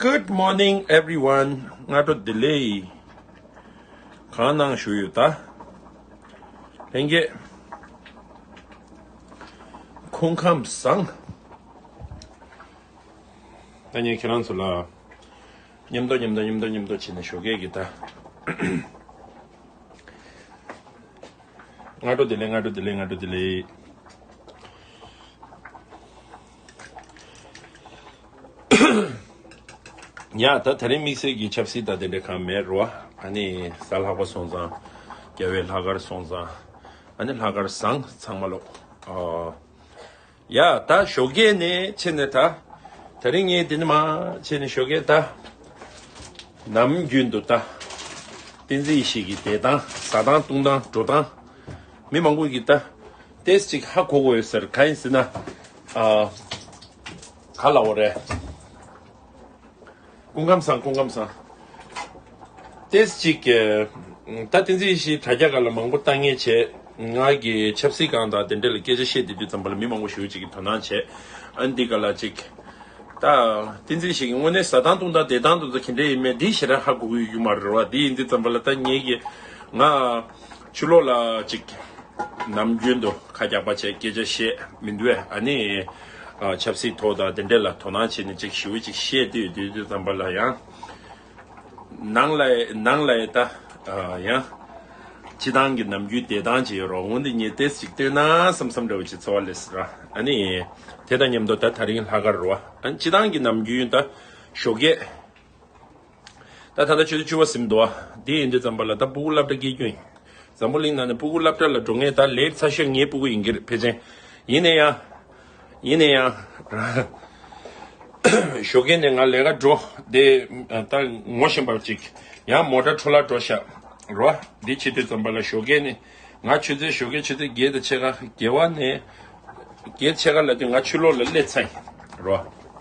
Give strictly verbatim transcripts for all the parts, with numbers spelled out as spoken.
Good morning everyone. སྔ་དྲོ་བདེ་ལེགས། གང་གནང་བཞུགས་ཡོད་ད། ལྷན་རྒྱས། སྐུ་ཁམས་བཟང་། ད་ངས་ཁྱེད་རང་ཚོ་ལ་མཉམ་དུ་མཉམ་དུ་མཉམ་དུ་མཉམ་དུ་བྱས་ནས་ཞོགས་ཀས་ཀྱི་ད། སྔ་དྲོ་བདེ་ལེགས། སྔ་དྲོ་བདེ་ལེགས། སྔ་དྲོ་བདེ་ལེགས། ཡ་ད་དེ་རིང་དམིགས་བསལ་གྱི་ཆབ་སྲིད་དང་དེ་འདྲ་གང་མེད་རོ། ཨ་ནི་གཟའ་ལྷག་པ་སོང་ཙང་། རྒྱལ་བའི་ལྷག་དཀར་སོང་ཙང་། ཨ་ནི་ལྷག་དཀར་བཟང་ཚང་མ་ལོ། ཨོ། ཡ་ད་ཞོགས་ཀས་ནས་ཕྱིན་ནས་ད། དེ་རིང་ངས་འདི་ནས་མར་ཕྱིན་ནས་ཞོགས་ཀས་ད། ནམ་རྒྱུན་དུ་ད། བསྟན་འཛིན་ཡེ་ཤེས་ཀྱི་བསྡད་སྟངས་ཟ་སྟངས་འཐུང་སྟངས་འགྲོ་སྟངས། མི་མང་པོ་གིས་ད། ཏོག་ཙམ་ཅིག་ཧ་གོ་གོ་ཡོད་ཟེར། གང་ཡིན་ཟེར་ན། ཨ། ག་ལབ་དགོས་རེད། སྐུ་ཁམས་བཟང་། སྐུ་ཁམས་བཟང་། ཏོག་ཙམ་ཅིག་གི། ད་བསྟན་འཛིན་ཡེ་ཤེས་དྲ་རྒྱ་སྒང་ལ་མང་པོ་ལྟ་མཁན་བྱས། ང་གི་ཆབ་སྲིད་སྒང་དང་དེ་འདྲ་ལ་སྐད་ཆ་བཤད་བསྡད་དུས་ཙམ་པ་ལ་མི་མང་པོ་ཞེ་པོ་ཅིག་གིས་དོ་སྣང་བྱས། ཨ་ནི་འདི་སྒང་ལ་ཅིག་ད་བསྟན་འཛིན་ཡེ་ཤེས་ཀྱི་དངོས་གནས་ཟ་སྟངས་འཐུང་སྟངས་བསྡད་སྟངས་དེ་ཚོ་ག་འདྲ་ཡིན་མིན་འདི་ཞེ་དྲག་ཧ་གོ་གི་ཡོད་མ་རེད་བ། འདི་ཡིན་དུས་ཙམ་པ་ལ་ད་ངེད་ཀྱི་ང་ཕྱི་ལོགས་ལ་ཅིག་ནམ་རྒྱུན་དུ་ཁ་རྒྱག་པ་བྱས་སྐད་ཆ་བཤད་མི་འདུག་བས། ཨ་ནི་ཨ་ཆབ་སྲིད་ཐོག་དང་དེ་འདྲ་ལ་དོ་སྣང་བྱས་ནས་ཅིག་ཞེ་པོ་ཅིག་བཤད་བསྡད་དུས་དུས་ཙམ་པ་ལ་ཡང་། ནང་ལ་ནང་ལ་ཡ་ད། ཨ་ཡང་། སྤྱི་བཏང་གི་ནམ་རྒྱུན་བསྡད་སྟངས་ཅིག་ཡོད་རོགས། འོན་ཏེ་ངས་ཏོག་ཙམ་ཅིག་སྟོན་ན་བསམ་བསམ་འདྲ་བོ་ཅིག་ཚོར་བ་སླེབས་སོང་ར། ཨ་ནི། དེ་དང་མཉམ་དུ་ད་དེ་རིང་ལྷག་དཀར་རོ། ཨ་ནི་སྤྱི་བཏང་གི་ནམ་རྒྱུན་ད། ཞོགས་ཀས། ད་ད་ལྟ་ཆུ་ཚོད་བཅུ་པ་ཟིན་འདུག་བ། དེ་ཡིན་དུས་ཙམ་པ་ལ་ད་སྤུ་གུ་སློབ་གྲྭ་སྐྱེལ་རྒྱུ་ཡིན། འཛམ་བུ་གླིང་ནང་ནས་སྤུ་གུ་སློབ་གྲྭ་ལ་འགྲོ་མཁན་ད་ལས་ཚ་ཤོས་ངའི་སྤུ་གུ་ཡིན་གྱི་རེད་ཕལ་ཆེར། ཡིན་ན་ཡང་། ཡིན་ན་ཡང་། ཞོགས་ཀས་ནས་ང་ལས་ཀ་འགྲོ་དེ། ད་ངོ་ཤེས་པ་ཅིག་ཡང་མོ་ཊ་འཕྲོ་བརླག་འགྲོ་ཤག་རོ། འདི་བྱེད་དུས་ཙམ་པ་ལ་ཞོགས་ཀས་ནས་ང་ཆུ་ཚོད་ཞོགས་ཀས་ཆུ་ཚོད་བརྒྱད་དང་ཕྱེད་ཀ་བརྒྱད་པ་ནས། བརྒྱད་ཕྱེད་ཀ་ལ་དུས་ང་ཕྱི་ལོགས་ལ་སླེབས་ཚར་ཡིན་རོ།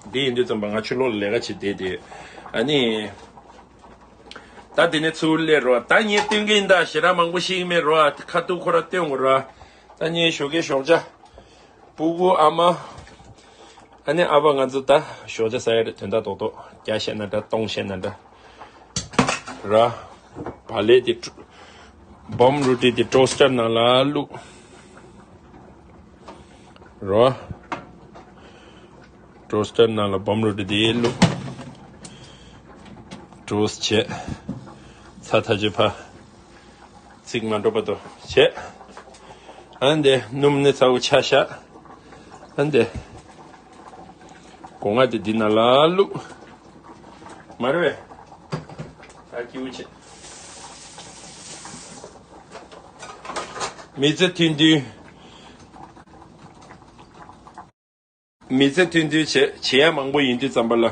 འདི་ཡིན་དུས་ཙམ་པ་ང་ཕྱི་ལོགས་ལ་ལས་ཀ་བྱེད་བསྡད་དེ། ཨ་ནི། ད་དེ་ནས་ཚུར་སླེབས་རོགས། ད་ངས་སྟོན་གྱི་ཡིན་ད། ཞེ་དྲག་མང་པོ་ཞིག་མེད་རོགས། ཁ་ཐུག་ཁོ་ར་སྟོན་དགོས་རོགས། ད་ངས་ཞོགས་ཀས་ཞོགས་ཇ། སྤུ་གུ་ཨ་མ། ཨ་ནི་ཨ་ཕ་ང་ཚོ་ད་ཞོགས་ཇ་ཟ་ཡ་རེད། དོན་དག་རྡོག་རྡོག་རྒྱག་ཤེས་ན་འདྲ་གཏོང་ཤེས་ན་འདྲ། ར། བག་ལེབ་དེ་ཀྲུ། བོམ་རུ་ཊི་དེ་ཊོ་སི་ཊར་ནང་ལ་བླུགས། རོ། ཊོ་སི་ཊར་ནང་ལ་བོམ་རུ་ཊི་དེ་བླུགས། ཊོ་སི་ཊི་བྱས། ཚྭ་ཐལ་ཆུ་ཕར། ཚིག་མ་འགྲོ་བར་དུ་བྱས། ཨ་འདི་སྣུམ་ནི་ཚ་བོ་ཆ་བཞག་ཨ་འདི། སྒོ་ང་དེ་འདི་ནང་ལ་བླུགས། མ་རེད་པས། ད་སྐྱིད་པོ་བྱས། མི་ཚེ་མཐུན་སྒྲིལ། མི་ཚེ་མཐུན་སྒྲིལ་བྱེད་བྱེད་ཡ་མང་པོ་ཡིན་དུས་ཙམ་པ་ལ།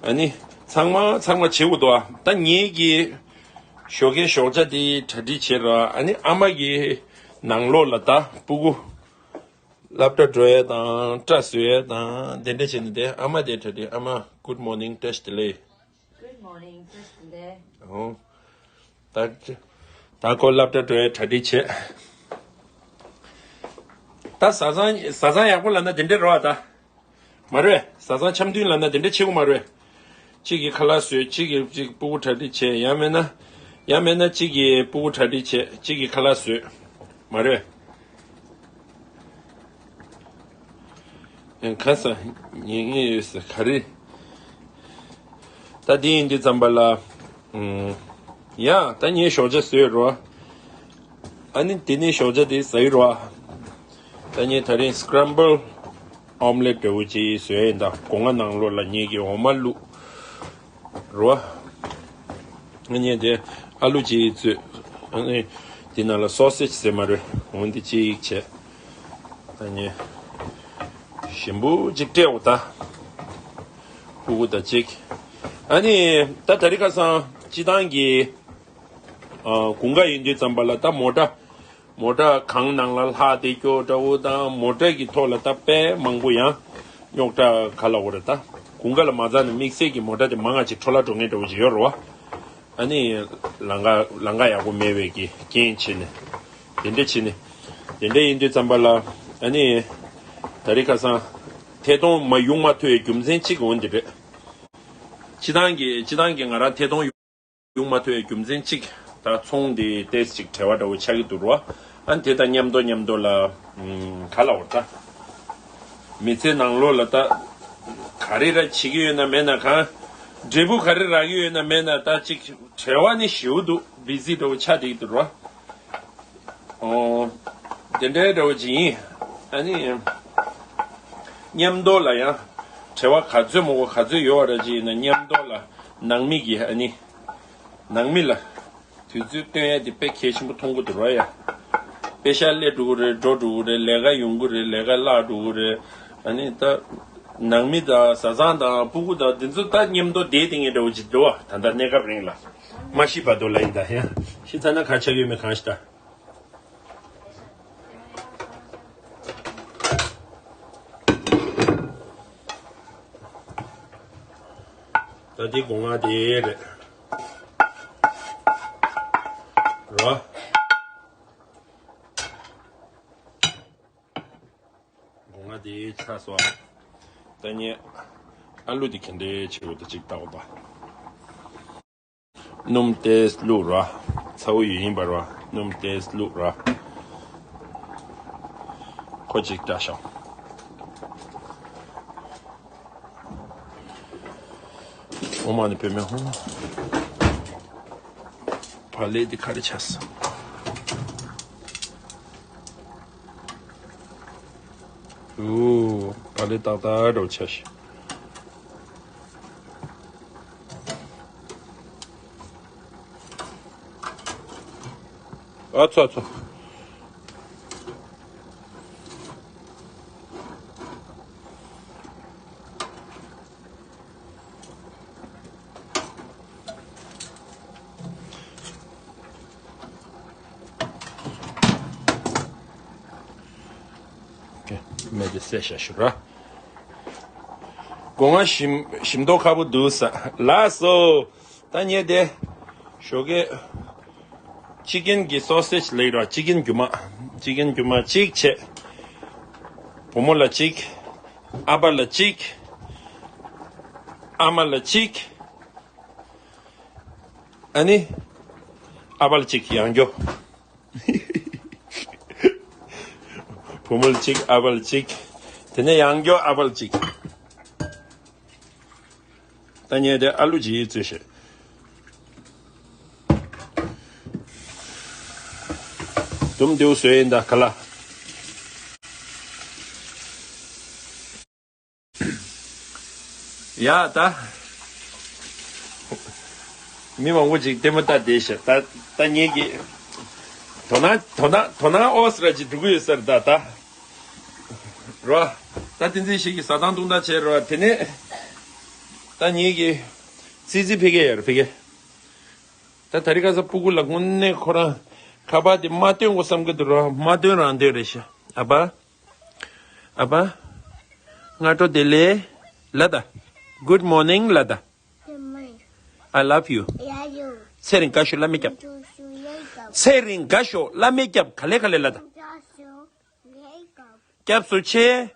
ཨ་ནི། ཚང་མ་ཚང་མ་བྱེད་དགོས་འདུག་ཨ། ད་ངེད་ཀྱིས་ཞོགས་ཀའི་ཞོགས་ཇ་དེ་གྲ་སྒྲིག་བྱེད་ར། ཨ་ནི་ཨ་མ་གིས་ནང་ལོགས་ལ་ད་སྤུ་གུ་སློབ་གྲྭ་འགྲོ་ཡ་དང་སྐྲ་བཟོ་ཡ་དང་དེ་འདྲ་བྱས་ནས་དེ་ཨ་མ་དེ་གྲ་སྒྲིག་ཨ་མ། Good morning བཀྲ་ཤིས་བདེ་ལེགས། Good morning བཀྲ་ཤིས་བདེ་ལེགས། ཨོ། ད་ད་ཁོ་སློབ་གྲྭ་འགྲོ་ཡ་གྲ་སྒྲིག་བྱེད། ད་བཟའ་ཚང་བཟའ་ཚང་ཡག་པོ་ལབ་ན་དེ་འདྲ་རེད་བ་ད། མ་རེད། བཟའ་ཚང་འཆམ་མཐུན་ལབ་ན་དེ་འདྲ་བྱེད་དགོས་མ་རེད། གཅིག་གིས་ཁ་ལག་བཟོས། གཅིག་གིས་གཅིག་སྤུ་གུ་གྲ་སྒྲིག་བྱས། ཡང་མིན་ན། ཡང་མིན་ན་གཅིག་གིས་སྤུ་གུ་གྲ་སྒྲིག་བྱས། གཅིག་གིས་ཁ་ལག་བཟོས། མ་རེད། ཡང་ཁ་ས་ཉན་ངེས་ཡོད་ཟེར་ག་རེ། ད་འདི་ཡིན་དུས་ཙམ་པ་ལ། ཨུམ། ཡ། ད་ངས་ཞོགས་ཇ་བཟོས་རོ། ཨ་ནི་དེ་ནས་ཞོགས་ཇ་དེ་ཟ་ཡི་རོ། ད་ངས་དེ་རིང་སི་ཀྲམ་བལ་ཨོམ་ལེ་ཊི་འདྲ་བོ་ཅིག་བཟོས་ཡིན། ད་སྒོ་ང་ནང་ལོགས་ལ་ངེད་ཀྱིས་འོ་མ་བླུགས་རོ། ཨ་ནི་དེ་ཨ་ལུ་ཅིག་བཙོས། ཨ་ནི་དེ་ནང་ལ་སོ་སེ་ཇི་ཟེར་མ་རེད། འོན་ཏེ་ཅིག་བྱས། ཨ་ནི་ཞིམ་པོ་ཅིག་སྤྲད་འོ་ད། སྤུ་གུ་དང་གཅིག་ཨ་ནི་ད་དེ་རིང་ཁ་སང་སྤྱི་བཏང་གི་ཨ་དགུན་ཁ་ཡིན་དུས་ཙམ་པ་ལ་ད་མོ་ཊ། མོ་ཊ་གངས་ནང་ལ་ལྷགས་ཏེ་སྐྱོ་འདྲ་བོ་དང་། མོ་ཊ་གི་ཐོག་ལ་ད་དཔེ་མང་པོ་ཡང་རྙོག་དྲ་ག་ལབ་དགོས་རེད་ད། དགུན་ཁ་ལ་མ་རྩ་ནས་དམིགས་བསལ་གྱི་མོ་ཊ་དེ་མང་ང་ཅིག་འཕྲོ་བརླག་འགྲོ་མཁན་འདྲ་བོ་ཅིག་ཡོད་རེད་བ། ཨ་ནི་ལམ་ཁ་ལམ་ཁ་ཡག་པོ་མེད་པའི་གི་རྐྱེན་བྱས་ནས། དེ་འདྲ་བྱས་ནས། དེ་འདྲ་ཡིན་དུས་ཙམ་པ་ལ་ཨ་ནི་དེ་རིང་ཁ་སང་ཐད་གཏོང་མ་ཡོང་མ་ཐུབ་པའི་རྒྱུ་མཚན་གཅིག་འོ་འདི་རེད། སྤྱི་བཏང་གི་སྤྱི་བཏང་གི་ང་རང་ཐད་གཏོང་ཡོང་མ་ཐུབ་པའི་རྒྱུ་མཚན་གཅིག་ད་ཚོང་འདི་ཏོག་ཙམ་ཅིག་བྲེལ་བ་འདྲ་བོ་ཆགས་ཀྱི་འདུག་རོ། ཨ་ནི་དེ་དང་མཉམ་དུ་མཉམ་དུ་ལ་ཨམ་ག་ལབ་དགོས་རེད་ད། མི་ཚེ་ནང་ལོགས་ལ་ད་ག་རེ་ར་བྱེད་ཀྱི་ཡོད་ན་མེད་ན། གང་འབྲས་བུ་ག་རེ་རག་གི་ཡོད་ན་མེད་ན། ད་ཅིག་བྲེལ་བ་ནི་ཞེ་པོ་འདུག་བི་ཟི་འདྲ་བོ་ཆགས་བསྡད་ཀྱི་འདུག་རོ། ཨོ། དེ་འདྲའི་འདྲ་བོ་ཅིག་ཡིན། ཨ་ནི། མཉམ་དུ་ལ་ཡང་། བྲེལ་བ་ག་ཚོད་མང་པོ་ག་ཚོད་ཡོད་པ་ར་ཅིག་ཡིན་ན་མཉམ་དུ་ལ། ནང་མི་གི་ཨ་ནི། ནང་མི་ལ། དུས་ཚོད་སྟོན་ཡ་དེ་དཔེ་གལ་ཆེན་པོ་མཐོང་གི་འདུག་ར་ཡ། པེ་ཤག་སླེབས་འགྲོ་གི་རེད། འགྲོ་འགྲོ་གི་རེད། ལས་ཀ་ཡོང་གི་རེད། ལས་ཀ་བརླག་འགྲོ་གི་རེད། ཨ་ནི་ད། ནང་མི་དང་བཟའ་ཚང་དང་སྤུ་གུ་དང་དེ་ཚོ་ད་མཉམ་དུ་བསྡད་དེ་ངས་འདྲ་བོ་ཅིག་འདུག་བ། ད་ལྟ་གནས་སྐབས་རིང་ལ། མ་ཤི་བར་དུ་ལ་ཡིན་ད་ཡ། ཤི་ཚར་ན་ག་ཆགས་ཡོད་མེད་གང་ཤེས་ད། ད་འདི་སྒོ་ང་དེ་རེད། རོ། སྒོ་ང་དེ་ཆགས་སོང་། ད་ངས་ཨ་ལུ་དེ་ག་འདྲ་བྱེད་དགོས་ད་ཅིག་ལྟ་དགོས་པ། སྣུམ་ཏོག་ཙམ་བླུགས་རོ། ཚ་བོ་ཡོད་ཡིན་པ་རོ། སྣུམ་ཏོག་ཙམ་བླུགས་རོ། ཁོ་ཅིག་བཀྲ་ཤོག་ཨོ་མ་ནི་བུད་མེད་ཧོ། བག་ལེབ་འདི་ག་རེ་ཆགས་སོང་། ཨོ། བག་ལེབ་ཏག་ཏག་འདྲ་བོ་ཆགས་ཤག་ཨ་ཚོ་ཨ་ཚོ། མེ་དེ་བསད་བཞག་ཞུ་ར། སྒོ་ང་ཞིམ་ཞིམ་མདོག་ཁ་པོ་འདུག་ས། ལགས་སོ། ད་ངས་དེ་ཞོགས་ཀས་ཅི་ཀན་གྱི་སོ་སེ་ཇི་ལེགས་ར། ཅི་ཀན་རྒྱུ་མ། ཅི་ཀན་རྒྱུ་མ་གཅིག་བྱས། བུ་མོ་ལ་གཅིག་ཨ་ཕ་ལ་གཅིག་ཨ་མ་ལ་གཅིག་ཨ་ནི། ཨ་ཕ་ལ་གཅིག་ཡང་སྐྱོ། བུ་མོ་ལ་གཅིག་ཨ་ཕ་ལ་གཅིག་དེ་ནས་ཡང་སྐྱོ་ཨ་ཕ་ལ་གཅིག་ད་ངས་དེ་ཨ་ལུ་ཅིག་བཙོས་ཤིག་དུམ་དེའུ་བཟོས་ཡིན་ད་ག་ལ། ཡ་ད། མི་མང་པོ་ཅིག་ལྟད་མོ་ལྟ་བསྡད་ཤག་ད་ད་ངེད་ཀྱི། དོ་སྣང་དོ་སྣང་དོ་སྣང་ཨོ་སི་ར་ཅིག་འགྲོ་གི་ཡོད་ས་རེད་ད་ད། རོ། ད་བསྟན་འཛིན་ཞིག་གི་ཟ་ཐང་བཏུང་ད་བྱས་རོ། དེ་ནས། ད་ངེད་ཀྱི། ཙི་ཙི་ཕ་གི་ཡར་ཕ་གི་ད་ད་རི་ཁ་ས་སྤུ་གུ་ལ་དངོས་གནས་ཁོ་རང་ཁ་པར་དེ་མ་སྟོན་དགོས་བསམ་གི་འདུག་རོ། མ་སྟོན་རང་སྟོན་རེད་ཤག་ཨ་ཕ། ཨ་ཕ། སྔ་དྲོ་བདེ་ལེགས་ལ་ད། Good morning ལ་ད། I love you. ཚེ་རིང་དགའ་ཤོག་བླ་མས་སྐྱབས། ཚེ་རིང་དགའ་ཤོག་བླ་མས་སྐྱབས། ག་ལེ་ག་ལེ་ལ་ད། སྐྱབས་སུ་མཆི།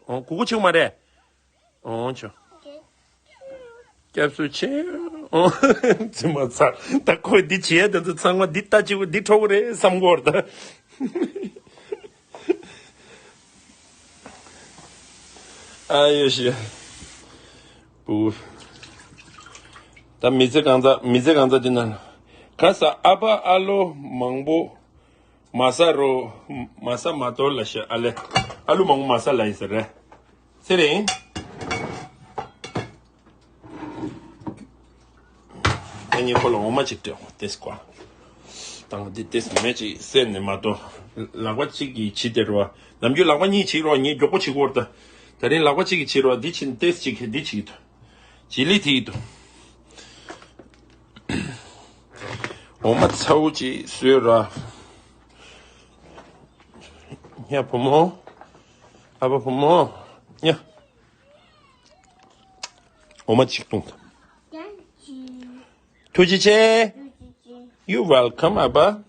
ཨོ་གུ་གུ་ཆུང་མ་རེད། ཨོ་ཆོ། སྐྱབས་སུ་མཆི། ཨོ་ཙི་མ་ཚར། ད་ཁོས་འདི་བྱེད་ཡ་དེ་ཚོ་ཚང་མ་འདི་ལྟ་ཅིག་འདི་ཁྲོ་བོ་རེད་བསམ་གོ་ར་ད། ཨ་ཡོ་ཤི། པུ། ད་མི་ཚེ་གང་ཚ་མི་ཚེ་གང་ཚ་འདི་ན། ག་ས་ཨ་ཕ་ཨ་ལོ་མང་པོ། མ་ཟ་རོ། མ་ཟ་མ་གཏོར་ལ་ཤ་ཨ་ལེ། ཨ་ལུ་མང་པོ་མ་ཟ་ལ་ཡིན་ཟེར་རེད། ཚེ་རིང་། ད་ངས་ཁོ་ལ་འོ་མ་ཅིག་སྤྲད་ཧོ་ཏེས་ཀོ། དང་འདི་ཏེས་མེ་ཅིག་སེམས་ནས་མ་གཏོང་། ལག་པ་གཅིག་གིས་བྱིས་དེ་རོ། ནམ་རྒྱུན་ལག་པ་གཉིས་བྱིས་རོ། ངས་མགྱོགས་པོ་བྱིས་གོ་ར་ད། ད་རིང་ལག་པ་གཅིག་གིས་བྱིས་རོ། འདི་ཕྱིན་ཏེས་གཅིག་གིས་འདི་བྱིས་ཐུབ། བྱིས་ལི་ཐིག་ཏུ། འོ་མ་ཚ་བོ་ཅིག་བཟོས་ར། ཉ་བུ་མོ། ཨ་ཕ་བུ་མོ། ཉ། འོ་མ་ཅིག་བཏུང་ཐུབ། ཐུགས་རྗེ་ཆེ། You're welcome ཨ་ཕ།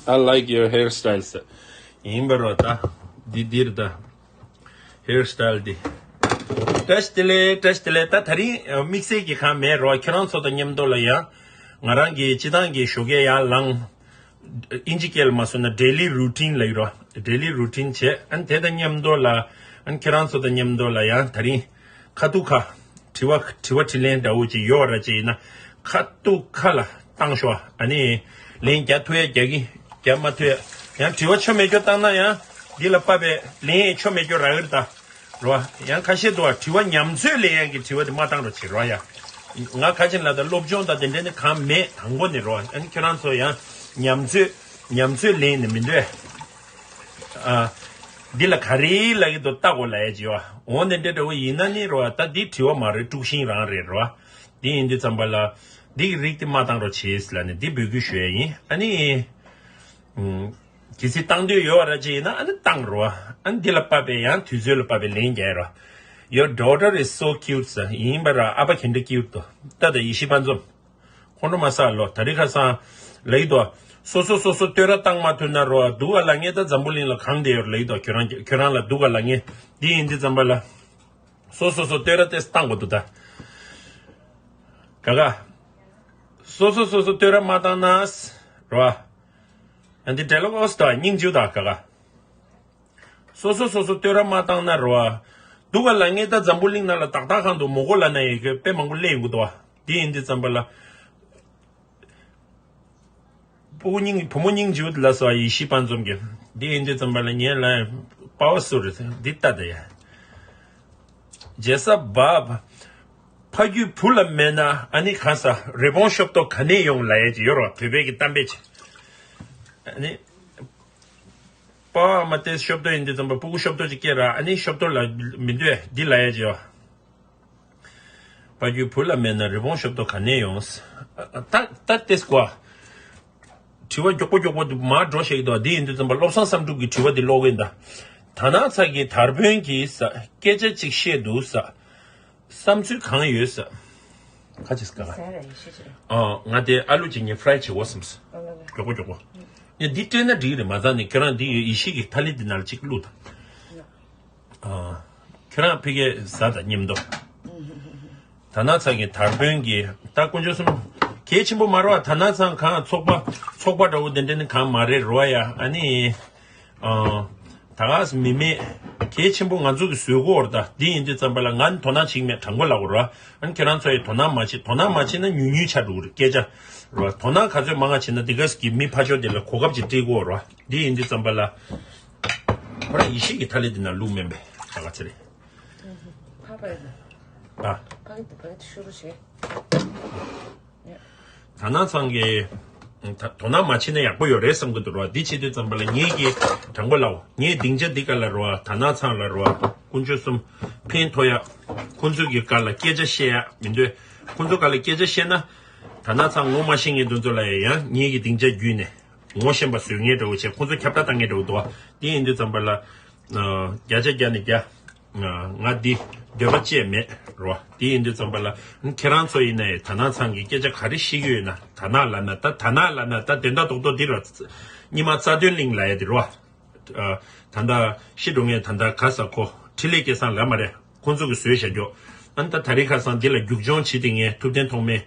I like your hairstyle, sir. ཡིན་པ་རོ་ད། འདི་འདིར་ད། hairstyle འདི། བཀྲ་ཤིས་བདེ་ལེགས། བཀྲ་ཤིས་བདེ་ལེགས། ད་དེ་རིང་དམིགས་བསལ་གྱི་གང་མེད་རོ། ཁྱེད་རང་ཚོ་དང་མཉམ་དུ་ལ་ཡང་། ང་རང་གི་སྤྱི་བཏང་གི་ཞོགས་ཀས་ཡར་ལངས། ཨིན་ཇི་སྐད་ལ་མ་སོང་ན་daily routine ལ་ཡོད་རོ། daily routine བྱས། ཨ་ནི་དེ་དང་མཉམ་དུ་ལ། ཨ་ནི་ཁྱེད་རང་ཚོ་དང་མཉམ་དུ་ལ་ཡང་དེ་རིང་། ཁ་ཐུག་ཁ། དྲི་བ་དྲི་བ་དྲིས་ལན་འདྲ་བོ་ཅིག་ཡོད་ར་ཅིག་ཡིན་ན། ཁ་ཐུག་ཁ་ལ་བཏང་ཤོག་ཨ་ནི། ལན་རྒྱག་ཐུབ་ཡ་རྒྱག་གི། རྒྱག་མ་ཐུབ་ཡ། ཡང་དྲི་བ་ཆོ་མེད་སྐྱོ་བཏང་ན་ཡང་། འདི་ལ་དཔག་པའི་ལན་ཡང་ཆོ་མེད་སྐྱོ་རག་གི་རེད་ད། རོ། ཡང་ཁ་ཤས་འདུག་བ། དྲི་བ་ཉམས་ཚོད་ལེན་ཡག་གི་དྲི་བ་དེ་མ་བཏང་རོགས་བྱེད་རོ་ཡ། ང་ཁ་ཆེན་ལ་ད་སློབ་སྦྱོང་དང་དེ་འདྲ་ནི་གང་མེད། དང་པོ་ནས་རོ། ཨ་ནི་ཁྱོད་རང་ཚོ་ཡང་ཉམས་ཚོད། ཉམས་ཚོད་ལེན་ནི་མི་འདོད། ཨ། འདི་ལ་ག་རེ་ལབ་ཀྱི་འདུག་ལྟ་དགོས་ལབ་ཡ་ཅིག་ཡོད། འོ་འདི་འདྲ་འདྲ་བོ་ཡིན་ན་ནི་རོ། ད་འདི་དྲི་བ་མ་རེད། དཀྲུག་ཤིང་རང་རེད་རོ། འདི་ཡིན་དུས་ཙམ་པ་ལ། འདི་གི་རིགས་དེ་མ་བཏང་རོགས་བྱེད་ལབ་ནས་འདི་འབོད་སྐུལ་ཞུ་ཡ་ཡིན། ཨ་ནི། ཨུམ། གལ་སྲིད་བཏང་འདོད་ཡོད་ར་ཅིག་ཡིན་ན་ཨ་ནི་བཏང་རོ། ཨ་ནི་འདི་ལ་དཔག་པའི་ཡང་དུས་ཚོད་ལ་དཔག་པའི་ལན་རྒྱག་རོ། Your daughter is so cute, sir. ཡིན་པ་ར། ཨ་ཕ་ག་འདྲ་cute འདུག་ད་ད་ཡེ་ཤེས་དཔལ་འཛོམས། ཁོང་ཁྲོ་མ་ཟ་ལོ། དེ་རིང་ཁ་སང་ལབ་ཀྱི་འདུག་སོ་སོ་སོ་སོ་བསྟོད་ར་བཏང་མ་ཐུབ་ན་རོ། སྡུག་ག་ལ་ངེས། ད་འཛམ་བུ་གླིང་ལ་གང་བསྡད་ཡོད་ལབ་ཀྱི་འདུག་ཁྱོད་རང་ཁྱོད་རང་ལ་སྡུག་ག་ལ་ངེས། འདི་ཡིན་དུས་ཙམ་པ་ལ། སོ་སོ་སོ་བསྟོད་ར་ཏེས་བཏང་དགོས་འདུག་ད། ག་ག་སོ་སོ་སོ་སོ་བསྟོད་ར་མ་བཏང་ན། རོ། ཨ་འདི་འདྲ་ལོ་ཨོ་སྟོ་སྙིང་རྗེ་ད་ག་ག་སོ་སོ་སོ་སོ་བསྟོད་ར་མ་བཏང་ན་རོ། སྡུག་ག་ལ་ངེས། ད་འཛམ་བུ་གླིང་ནང་ལ་ཏག་ཏག་གང་འདུག་མོ་གོ་ལ་ན་ཡི་གེ་དཔེ་མང་པོ་སླེབས་ཡོང་གི་འདུག་འདི་ཡིན་དུས་ཙམ་པ་ལ། བུ་སྙིང་བུ་མོ་སྙིང་རྗེ་པོ་ལ་སོགས་ཡེ་ཤེས་དཔལ་འཛོམས་ཀྱི། འདི་ཡིན་དུས་ཙམ་པ་ལ་ངས་ལ་པ་བ་སུ་རེད་འདི་ལྟ་དེ་ཡ། རྗེ་ས་བབ། ཕ་རྒྱུད་བུ་ལ་མེད་ན་ཨ་ནི་གང་ས་རི་བོང་ཤོབ་ཏོ་ག་ནས་ཡོང་ལ་ཡས་ཀྱི་ཡོད་རོ། བོད་པའི་གི་གཏམ་དཔེ་ཆེ། ཨ་ནི། པ་བ་མ་ཏེ་ཤོབ་ཏོ་ཡིན་དུས་ཙམ་པ་སྤུ་གུ་ཤོབ་ཏོ་ཅིག་སྐྱེ་ར། ཨ་ནི་ཤོབ་ཏོ་ལ་མི་འདོད་འདི་ལ་ཡས་ཀྱི་ཡོད། ཕ་རྒྱུད་བུ་ལ་མེད་ན་རི་བོང་ཤོབ་ཏོ་ག་ནས་ཡོང་། ད་ད་ཏེས་ཀོ། དྲི་བ་མགྱོགས་པོ་མགྱོགས་པོ་འདུག་མར་འགྲོ་ཤེས་ཀྱི་འདུག་འདི་ཡིན་དུས་ཙམ་པ་བློ་བཟང་བསམ་གྲུབ་ཀྱི་དྲི་བ་འདི་ཀློག་གི་ཡིན་ད། དར་ནག་ཚང་གི་དར་དཔོན་གྱིས་ས་སྐད་ཆ་གཅིག་བཤད་འདུག་ས། བསམ་ཚུལ་གང་ཡོད་ས། ཁ་ཅིག་ག་ཨ་ང་དེ་ཨ་ལུ་གཅིག་ངས་ཕ་རའི་བྱེད་འོ་བསམ་ས། མགྱོགས་པོ་མགྱོགས་པོ། ཡ་འདི་སྤྲད་ན་འགྲིག་རེད། མ་ཚང་ནས་ཁྱོད་རང་འདི་ཡོད་ཡེ་ཤེས་ཀྱི་ཐ་ལི་འདི་ནང་ལ་གཅིག་བླུགས་དང་། ཨ། ཁྱོད་རང་ཕ་གིར་ཟ་དང་མཉམ་དུ། དར་ནག་ཚང་གི་དར་དཔོན་གྱི་ད་དཀོན་མཆོག་གསུམ། གལ་ཆེན་པོ་མ་རེད་བ། དར་ནག་ཚང་གང་ཚོགས་པ་ཚོགས་པ་འདྲ་བོ་དེ་འདྲ་ནི་གང་མ་རེད་རོ་ཡ། ཨ་ནི། ཨ། ད་ག་སེ་མི་མེད། གལ་ཆེན་པོ་ང་ཚོ་གི་བཟོས་གོ་ར་ད། འདི་ཡིན་དུས་ཙམ་པ་ལ་ང་ནི་དོ་སྣང་བྱེད་ཀྱི་མེད། དྲང་པོ་ལབ་དགོས་ར། ཨ་ནི་ཁྱེད་རང་ཚོ་ཡི་དོ་སྣང་མ་བྱེད། དོ་སྣང་མ་བྱེད་ན་ཉུང་ཉུང་ཆགས་འགྲོ་གི་རེད་སྐད་ཆ་ར། དོ་སྣང་ག་ཚོད་མང་ང་བྱེད་ན་འདི་ག་སེ་གི་མི་ཕ་ཕྱོགས་དེ་ལ་གོ་སྐབས་ཅིག་སྤྲད་གོ་ར། འདི་ཡིན་དུས་ཙམ་པ་ལ། ཁོ་རང་ཡེ་ཤེས་ཀྱི་ཐ་ལི་འདི་ན་ལུག་མིན་པས་ད་ག་ཚེ་རེད། ཕ་ཕ་ཡིན་ན། ཨ། ཕ་གི་ཕ་གི་ཤུ་རུ་བྱེད། དར་ནག་ཚང་གི་ད་དོ་སྣང་མ་བྱེད་ན་ཡག་པོ་ཡོད་རེད་བསམ་གི་འདུག་རོ། འདི་བྱེད་དུས་ཙམ་པ་ལ་ངེད་ཀྱིས་དྲང་པོ་ལབ། ངས་སྡིངས་ཆ་འདི་ག་ལ་རོ། དར་ནག་ཚང་ལ་རོ། དཀོན་མཆོག་གསུམ་ཕན་ཐོགས་ཡ། ཁོང་ཚོ་གི་ག་ལ་སྐད་ཆ་བཤད་ཡ་མི་འདོད། ཁོང་ཚོ་ག་ལ་སྐད་ཆ་བཤད་ན། དར་ནག་ཚང་ངོ་མ་ཤེས་མཁན་དེ་ཚོ་ལ་ཡང་ངེད་ཀྱི་སྡིངས་ཆ་བརྒྱུད་ནས་ངོ་ཤེས་པ་བཟོ་མཁན་འདྲ་བོ་བྱས། ཁོང་ཚོ་ཁྱབ་བསྒྲགས་བཏང་མཁན་འདྲ་བོ་འདུག་བ། དེ་ཡིན་དུས་ཙམ་པ་ལ། བརྒྱ་ཆ་བརྒྱ་ནས་བརྒྱ། ང་འདི་འདོད་པ་ཅིག་མེད་རོ། དེ་ཡིན་དུས་ཙམ་པ་ལ་ཁྱེད་རང་ཚོ་ཡིན་ནའི་དར་ནག་ཚང་གི་སྐད་ཆ་ག་རེ་བཤད་ཀྱི་ཡོད་ན། དར་ནག་ལབ་ན་ད། དར་ནག་ལབ་ན་ད་དོན་དག་རྡོག་རྡོག་འདི་རོ། རྙིང་མ་རྩ་དོན་གླིང་ལབ་ཡ་དེ་རོ། ད་ལྟ་ཤི་འགྲོ་མཁན་ད་ལྟ་ག་ས་ཁོ་འཕྲིན་ལས་སྐལ་བཟང་ལབ་མ་རེད། ཁོང་ཚོ་གི་བཟོས་བཞག་རྒྱུ། ཨ་ནི་ད་ད་རེས་ཁ་སང་འདི་ལ་རྒྱུག་མཆོང་བྱེད་དེ་ངས་ཐུབ་བསྟན་ཐོགས་མེད་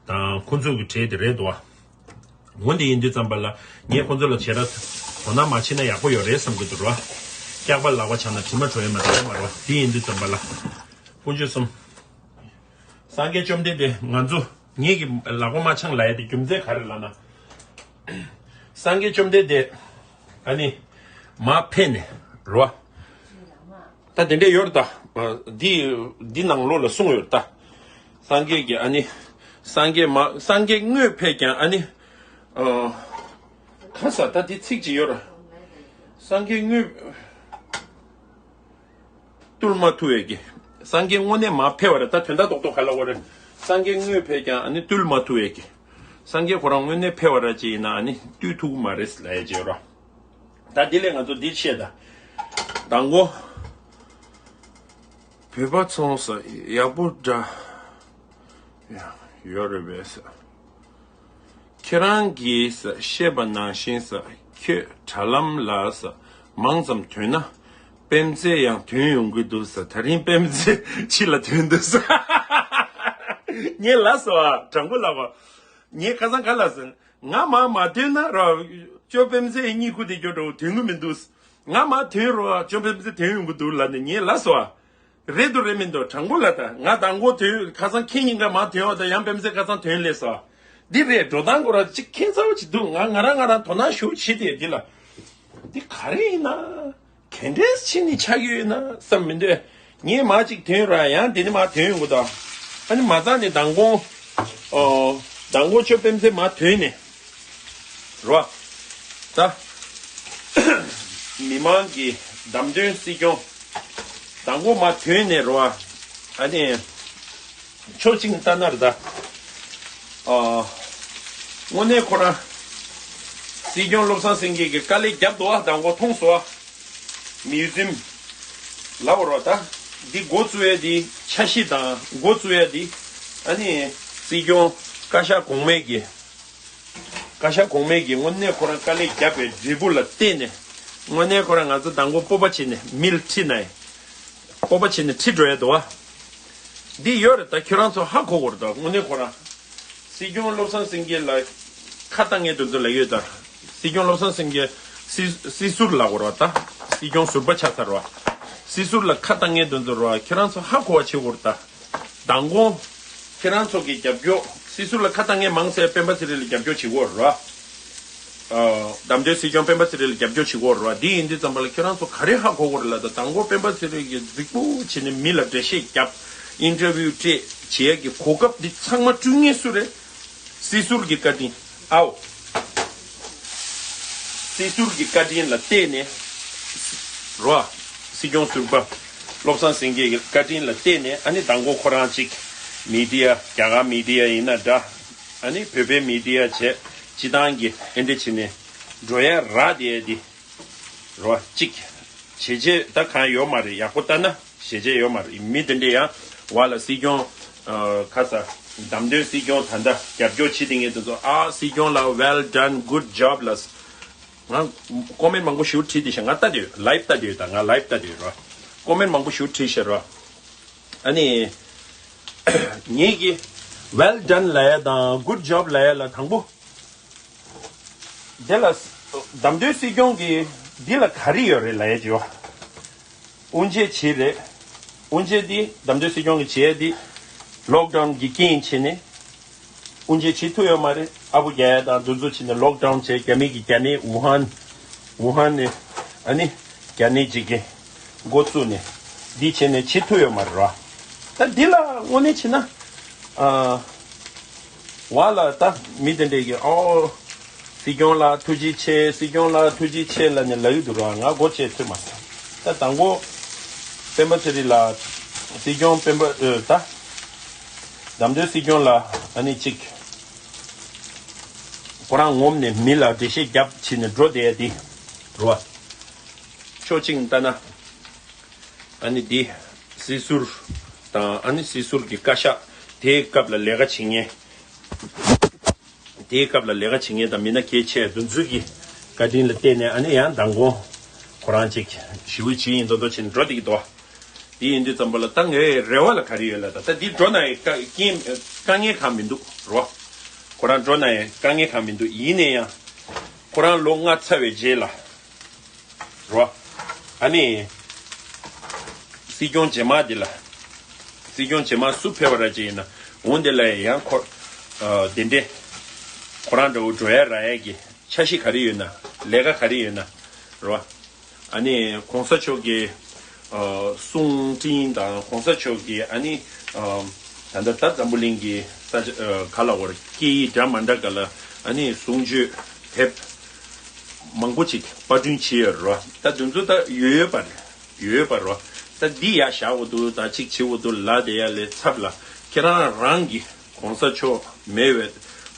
དང་ཁོང་ཚོ་གི་གྲས་དེ་རེད་འདུག་བ། འོ་འདི་ཡིན་དུས་ཙམ་པ་ལ་ངས་ཁོང་ཚོ་ལ་བྱས་ར་དོ་སྣང་མ་བྱེད་ན་ཡག་པོ་ཡོད་རེད་བསམ་གི་འདུག་ར། སྐྱག་པ་ལག་པ་འཆང་ན་དྲི་མ་བྲོ་ཡ་མ་རེད་མ་རེད་བ། འདི་ཡིན་དུས་ཙམ་པ་ལ་དཀོན་མཆོག་གསུམ། སངས་རྒྱས་བཅོམ་ལྡན་འདས་ང་ཚོ་ངེད་ཀྱི་ལག་པ་མ་འཆང་ལབ་ཡ་དེ་རྒྱུ་མཚན་ག་རེ་ལབ་ན། སངས་རྒྱས་བཅོམ་ལྡན་འདས་ཨ་ནི་མར་ཕེབས་ནས་རོ། ད་དེ་འདྲས་ཡོད་རེད་ད། འདི་འདི་ནང་ལོགས་ལ་གསུངས་ཡོད་རེད་ད། སངས་རྒྱས་ཀྱི་ཨ་ནི་སངས་རྒྱས་མ་སངས་རྒྱས་དངོས་ཕེབས་ཀྱང་ཨ་ནི་ཨ་ག་ས་ད་འདི་ཚིག་ཅིག་ཡོད་རེད། སངས་རྒྱས་དངོས། བཏུལ་མ་ཐུབ་པའི་གི། སངས་རྒྱས་དངོས་གནས་མར་ཕེབས་པ་རེད། ད་དོན་དག་རྡོག་རྡོག་ག་ལ་བ་རེད། སངས་རྒྱས་དངོས་ཕེབས་ཀྱང་ཨ་ནི་བཏུལ་མ་ཐུབ་པའི་གི། སངས་རྒྱས་ཁོ་རང་དངོས་གནས་ཕེབས་པ་ར་ཅིག་ཡིན་ན་ཨ་ནི་བཏུལ་ཐུབ་ཀྱི་མ་རེད་ལབ་ཡ་ཅིག་ཡོད་ར། ད་འདི་ལས་ང་ཚོ་འདི་བཤད་ད། དང་པོ། བོད་པ་ཚོང་ས་ཡག་པོ་འདྲ། ཡ་ཡོད་རེད་པས་ས། ཁྱེད་རང་གིས་བཤད་པ་ནང་བཞིན་ཁྱོད་དྲ་ལམ་ལ་མང་ཙམ་ཐོན་ན། པད་ཚལ་ཡང་ཐོན་ཡོང་གི་འདུག་ཟེར། ད་རིང་པད་ཚལ་ཕྱི་ལ་ཐོན་འདུག་ཟེར། ངས་ལབ་སོང་ཨ། དྲང་པོ་ལབ་པ། ངས་ཁ་སང་ག་ལབ་ཟེར། ང་མར་མ་ཐོན་ན་ར་ཅོ་པད་ཚལ་གཉིད་ཁུག་དེ་སྐྱོ་འགྲོ་ཐོན་གི་མི་འདུག། ང་མར་ཐོན་རོགས་ཅོ་པད་ཚལ་ཐོན་ཡོང་གི་འདུག་ལབ་ནས་ངས་ལབ་སོང་ཨ། རེད་འདུག་རེད་མི་འདུག། དྲང་པོ་ལབ་ད། ང་མདང་དགོང་ཐོན། ཁ་སང་ཁྱེད་གཉིས་ཀ་མར་ཐོན་བ་དང་ཡང་པད་ཚལ་ཁ་སང་ཐོན་སླེབས་སོང་། འདི་རེད། འགྲོ་སྟངས་ཁོ་རང་གཅིག་ཁྱད་མཚར་པོ་ཅིག་འདུག། ང་ང་རང་ང་རང་དོ་སྣང་ཞེ་པོ་བྱེད་དེ་འདི་ལ། འདི་ག་རེ་ཡིན་ན། ག་འདྲས་ཕྱིན་ནས་ཆགས་ཡོད་ན་བསམ་མི་འདོད། ངས་མར་གཅིག་ཐོན་ར་ཡང་འདི་ནས་མར་ཐོན་ཡོང་གི་འདུག། ཨ་ནི་མ་ཚང་ནས་མདང་དགོང་། ཨོ། མདང་དགོང་ཅོ་པད་ཚལ་མར་ཐོན་ནས། རོ། ད། མི་མང་གི་བདམས་ཐོན་སྲིད་སྐྱོང་། མདང་དགོང་མར་ཐོན་ནས་རོ། ཨ་ནི། ཕྱོགས་གཅིག་ལྟ་ན་རེད་ད། ཨ། དངོས་གནས་ཁོ་རང་། སྲིད་སྐྱོང་བློ་བཟང་སེང་གེ་གི་དཀའ་ལས་རྒྱབ་འདུག་ཨ། མདང་དགོང་མཐོང་སོང་ཨ། མིའུ་ཛིམ། ལབ་རོ་ད། འདི་འགོ་བཙུགས་ཡས་འདི་འཆར་གཞི་དང་འགོ་བཙུགས་ཡས་འདི། ཨ་ནི། སྲིད་སྐྱོང་བཀའ་ཤག་གོང་མའི་གི། བཀའ་ཤག་གོང་མའི་གི་དངོས་གནས་ཁོ་རང་དཀའ་ལས་བརྒྱབ་པའི་འབྲས་བུ་ལ་བརྟེན་ནས། དངོས་གནས་ཁོ་རང་ང་ཚོ་མདང་དགོང་སྤོབས་པ་བྱས་ནས་མི་ལ་ཁྲིད་ན་ཡང་། སྤོབས་པ་བྱས་ནས་ཁྲིད་འགྲོ་ཡས་འདུག་བ། འདི་ཡོད་རེད་ད། ཁྱོད་རང་ཚོ་ཧ་གོ་དགོས་རེད་ད། དངོས་གནས་ཁོ་རང་། སྲིད་སྐྱོང་བློ་བཟང་སེང་གེ་ལ་ཁ་བཏང་མཁན་དེ་ཚོ་ལ་ཡོད་ད། སྲིད་སྐྱོང་བློ་བཟང་སེང་གེ་སྲིད་སྲིད་ཟུར་ལབ་དགོས་རེད་ད། སྲིད་སྐྱོང་ཟུར་པ་ཆགས་ཚར་བ། སྲིད་ཟུར་ལ་ཁ་བཏང་མཁན་དེ་ཚོ་རེད་བ། ཁྱོད་རང་ཚོ་ཧ་གོ་བ་བྱེད་དགོས་རེད་ད། མདང་དགོང་། ཁྱེད་རང་ཚོ་གི་རྒྱབ་སྐྱོར། སྲིད་ཟུར་ལ་ཁ་བཏང་མཁན་མང་ཙམ་སྤེན་པ་ཚེ་རིང་ལ་རྒྱབ་སྐྱོར་བྱེད་དགོས་རེད་བ། ཨ། བདམས་ཐོན་སྲིད་སྐྱོང་སྤེན་པ་ཚེ་རིང་ལ་རྒྱབ་སྐྱོར་བྱེད་དགོས་རེད་བ། འདི་ཡིན་དུས་ཙམ་པ་ལ་ཁྱེད་རང་ཚོ་ག་རེ་ཧ་གོ་དགོས་རེད་ལབ་ད། མདང་དགོང་སྤེན་པ་ཚེ་རིང་གིས་རྫིག་པོ་བྱས་ནས་མི་ལ་འགྲེལ་བཤད་རྒྱབ། ཨིན་ཊར་བིའུ་སྤྲད། བྱེད་ཡས་ཀྱི་གོ་སྐབས་འདི་ཚང་མ་བསྐྲུན་མཁན་སུ་རེད། སྲིད་ཟུར་གྱི་བཀའ་དྲིན། ཨའོ། སྲིད་ཟུར་གྱི་བཀའ་དྲིན་ལ་བརྟེན་ནས། རོ། སྲིད་སྐྱོང་ཟུར་པ་བློ་བཟང་སེང་གེ་གི་བཀའ་དྲིན་ལ་བརྟེན་ནས། ཨ་ནི་མདང་དགོང་ཁོ་རང་གཅིག་མི་ཌི་ཡ། རྒྱ་གར་མི་ཌི་ཡ་ཡིན་ན་འདྲ། ཨ་ནི་བོད་པའི་མི་ཌི་ཡ་བྱས། སྤྱི་བཏང་གི་ཨེ་འདྲ་བྱས་ནས་འགྲོ་ཡ་རག་བསྡད་ཡ་འདི། རོ། གཅིག་བྱས་རྗེས་ད་གང་ཡོད་མ་རེད། ཡག་པོ་ལྟ་ན་བྱས་རྗེས་ཡོད་མ་རེད། མི་དེ་འདྲས་ཡང་བ་ལ་སྲིད་སྐྱོང་། ཨ། ཁ་ས། བདམས་ཐོན་སྲིད་སྐྱོང་ད་ལྟ་རྒྱབ་སྐྱོར་བྱེད་བསྡད་མཁན་དེ་ཚོ། ཨ། སྲིད་སྐྱོང་ལ་well done, good job ལ། ང་ཀོ་མེན་མང་པོ་ཞིག་བྲིས་བསྡད་ཤག། ང་ལྟ་དུས། ལའེབ་ལྟ་དུས་ད། ང་ལའེབ་ལྟ་དུས་རོ། ཀོ་མེན་མང་པོ་ཞིག་བྲིས་ཤག་རོ། ཨ་ནི། ངེད་ཀྱི་well done ལབ་ཡ་དང་good job ལབ་ཡ་ལ་དང་པོ། དེ་ལ། བདམས་ཐོན་སྲིད་སྐྱོང་གི་འདི་ལ་ག་རེ་ཡོད་རེད་ལབ་ཡ་ཅིག་ཡོད། དབུ་འབྱེད་བྱས་རེད། དབུ་འབྱེད་འདི་བདམས་ཐོན་སྲིད་སྐྱོང་གི་བྱས་འདི། ལོག་ཌའུན་གྱི་རྐྱེན་བྱས་ནས། དབུ་འབྱེད་བྱེད་ཐུབ་ཡོད་མ་རེད། ཨ་བུ་རྒྱག་ཡ་དང་འདུ་འཛོམས་བྱས་ནས་ལོག་ཌའུན་བྱས། རྒྱ་མི་གི། རྒྱ་ནད་ཝུ་ཧན། ཝུ་ཧན་ནས། ཨ་ནི། རྒྱ་ནད་ཅིག་གི་འགོ་བཙུགས་ནས་འདི་བྱས་ནས་བྱེད་ཐུབ་ཡོད་མ་རེད་བ། ད་འདི་ལ་དངོས་གནས་བྱས་ན། ཨ། བ་ལ་ད་མི་དེ་འདྲས་ཀྱི། ཨོ། སྲིད་སྐྱོང་ལ་ཐུགས་རྗེ་ཆེ། སྲིད་སྐྱོང་ལ་ཐུགས་རྗེ་ཆེ་ལབ་ནས་ལབ་ཀྱི་འདུག་ར། ང་མགོ་བཅད་ཐུབ་མ་སོང་། ད་དང་པོ་སྤེན་པ་ཚེ་རིང་ལ། སྲིད་སྐྱོང་སྤེན་པ། ཨོ། ད་བདམས་ཐོན་སྲིད་སྐྱོང་ལ་ཨ་ནི་གཅིག་ཁོ་རང་ངོམ་ནས་མི་ལ་འགྲེལ་བཤད་རྒྱབ་བྱས་ནས་འགྲོ་བསྡད་ཡ་དེ་རེད་བ། ཕྱོགས་གཅིག་ནས་ལྟ་ན། ཨ་ནི་འདི་སྲིད་ཟུར་དང་། ཨ་ནི་སྲིད་ཟུར་གྱི་བཀའ་ཤག། དེའི་སྐབས་ལ་ལས་ཀ་བྱེད་མཁན། དེའི་སྐབས་ལ་ལས་ཀ་བྱེད་མཁན་དང་མི་སྣ་གལ་ཆེ་དེ་ཚོའི་གི་བཀའ་དྲིན་ལ་བརྟེན་ནས། ཨ་ནི་ཡང་མདང་དགོང་ཁོ་རང་གཅིག་ཞི་བའི་བྱེད་ཡིན་མདོག་མདོག་བྱས་ནས་འགྲོ་བསྡད་ཀྱི་འདུག། དེ་ཡིན་དུས་ཙམ་པ་ལ་ད་ངའི་རེ་བ་ལ་ག་རེ་ཡོད་ལབ་ད། ད་འདི་འགྲོ་ན་ཡང་དཀའ་རྐྱེན་དཀའ་ངལ་གང་མི་འདུག་རོ། ཁོ་རང་འགྲོ་ན་ཡང་དཀའ་ངལ་གང་མི་འདུག། ཡིན་ན་ཡང་ཁོ་རང་ལོ་ལྔ་ཚར་བའི་རྗེས་ལ། རོ། ཨ་ནི། སྲིད་སྐྱོང་རྗེས་མ་འདི་ལ། སྲིད་སྐྱོང་རྗེས་མ་སུ་ཕེབས་པ་ར་ཅིག་ཡིན་ན། འོ་འདི་ལ་ཡང་ཁོ། ཨ། དེ་འདྲས། ཁོ་རང་འདྲ་བོ་འགྲོ་ཡ་རག་ཡ་གི་འཆར་གཞི་ག་རེ་ཡོད་ན། ལས་ཀ་ག་རེ་ཡོད་ན། རོ། ཨ་ནི་གོང་ས་མཆོག་གི། ཨ། གསུང་འཕྲིན་དང་གོང་ས་མཆོག་གི། ཨ་ནི། ཨ། ད་ལྟ་ད་འཛམ་བུ་གླིང་གི་ས་ཆ། ཨ། ག་ལབ་དགོས་རེད། སྐད་ཡིག་འདྲ་མ་འདྲ་ག་ལ། ཨ་ནི་གསུང་ཆོས་དེབ་མང་པོ་ཅིག་པར་སྐྲུན་བྱས་ཡོད་རེད་བ། ད་དེ་ཚོ་ད་ཡོད་ཡོད་པ་རེད། ཡོད་ཡོད་པ་རེད་བ། ད་འདི་ཡར་བཞག་དགོས་འདུག། ད་ཅིག་བྱེད་དགོས་འདུག་ལབ་བསྡད་ཡ་ལས་ཚབ་ལ། ཁྱེད་རང་རང་གི་གོང་ས་མཆོག་མེད་པའི།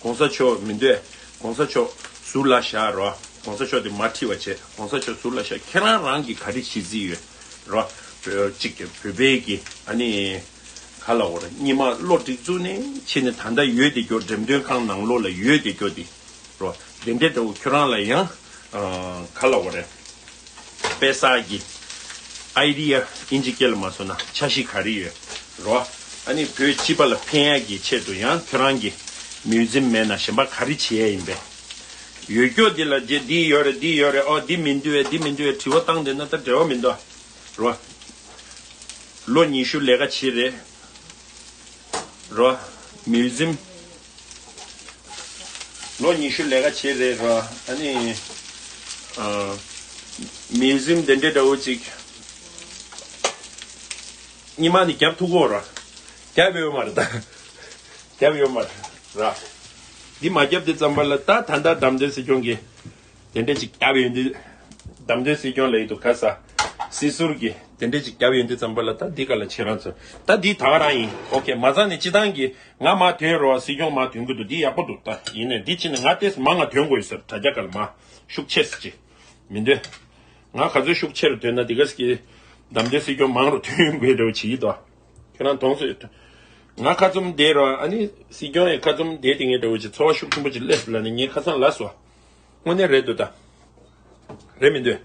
གོང་ས་མཆོག་མི་འདོད། གོང་ས་མཆོག་ཟུར་ལ་བཞག་རོགས། གོང་ས་མཆོག་དེ་མ་ཁྲིད་པ་བྱས། གོང་ས་མཆོག་ཟུར་ལ་བཞག། ཁྱེད་རང་རང་གིས་ག་རེ་བྱེད་རྩིས་ཡོད་རོགས། གཅིག་གི་བོད་པའི་གི། ཨ་ནི་ག་ལབ་དགོས་རེད། སྔོན་མ་བློ་སྒྲིག་འཛུགས་ནས་ཕྱིན་ནས་ད་ལྟ་ཡོད་དེ་སྐྱོ། འགྲེམས་སྟོན་ཁང་ནང་ལོགས་ལ་ཡོད་དེ་སྐྱོ་དེ། རོ། དེ་འདྲའི་འདྲ་བོ་ཁྱོད་རང་ལ་ཡང་ཨ་ག་ལབ་དགོས་རེད། དཔེ་གསར་གྱི་ཨའི་ཌི་ཡ་ཨིན་ཇི་སྐད་ལ་མ་སོང་ན་འཆར་གཞི་ག་རེ་ཡོད་རོ། ཨ་ནི་བོད་སྤྱི་པ་ལ་ཕན་ཡག་གི་ཆེད་དུ་ཡང་ཁྱོད་རང་གི་མིའུ་ཛིམ་མེད་ན་གཞན་པ་ག་རེ་བྱེད་ཡ་ཡིན་པས། ཡོད་སྐྱོ་འདི་ལ་རྗེ་འདི་ཡོད་རེད་འདི་ཡོད་རེད། ཨོ་འདི་མི་འདུག་བས་འདི་མི་འདུག་བས་དྲི་བ་བཏང་བསྡད་ན་ད་འབྲེལ་བ་མི་འདུག་རོ། ལོ་ཉི་ཤུ་ལས་ཀ་བྱེད་རེད་རོ། མིའུ་ཛིམ། ལོ་ཉི་ཤུ་ལས་ཀ་བྱེད་རེད་རོ། ཨ་ནི་ཨ་མིའུ་ཛིམ་དེ་འདྲའི་འདྲ་བོ་ཅིག་སྔོན་མ་ནས་རྒྱབ་ཐུབ་ཀྱི་ཡོད་རོ། རྒྱབ་ཡོད་མ་རེད་ད། རྒྱབ་ཡོད་མ་རེད་ར། འདི་མ་རྒྱབ་དུས་ཙམ་པ་ལ་ད་ད་ལྟ་བདམས་ཐོན་སྲིད་སྐྱོང་གི་དེ་འདྲ་ཅིག་རྒྱབ་ཡོད་དུས། བདམས་ཐོན་སྲིད་སྐྱོང་ལ་ཡིན་དུས་ག་ས་སྲིད་ཟུར་གྱི་དེ་འདྲ་ཅིག་རྒྱབ་ཡོད་དུས་ཙམ་པ་ལ་ད་འདི་ག་ལ་ཁྱེད་རང་ཚོ་ད་འདི་ད་ག་རང་ཡིན། ཨོ་ཁེ། མ་རྩ་ནས་སྤྱི་བཏང་གི་ང་མར་ཐོན་རོགས། སྲིད་སྐྱོང་མར་ཐོན་གི་འདུག་འདི་ཡག་པོ་འདུག་ད་ཡིན་ནས་འདི་ཕྱིན་ནས་ང་ཏོག་ཙམ་མང་ང་ཐོན་དགོས་ཡོད་ཟེར། དྲ་རྒྱ་སྒང་ལ་མར་ཤུགས་ཆེ་ཙམ་ཅིག་མི་འདོད། ང་ག་ཚོད་ཤུགས་ཆེ་རུ་ཐོན་ན་འདི་ག་ས་གི་བདམས་ཐོན་སྲིད་སྐྱོང་མང་རུ་ཐོན་དགོས་འདྲ་བོ་བྱེད་ཀྱི་འདུག་ཁྱོད་རང་མཐོང་སོང་ཡོད། ང་ཁ་བཙུམ་བསྡད་རོགས། ཨ་ནི་སྲིད་སྐྱོང་ཡང་ཁ་བཙུམ་བསྡད་དེ་ངས་འདྲ་བོ་ཅིག་ཚོར་བ་ཤུགས་ཆེན་པོ་ཅིག་སླེབས་སོང་ལབ་ནས་ངས་ཁ་སང་ལབ་སོང་། དངོས་གནས་རེད་འདུག་ད། རེད་མི་འདུག་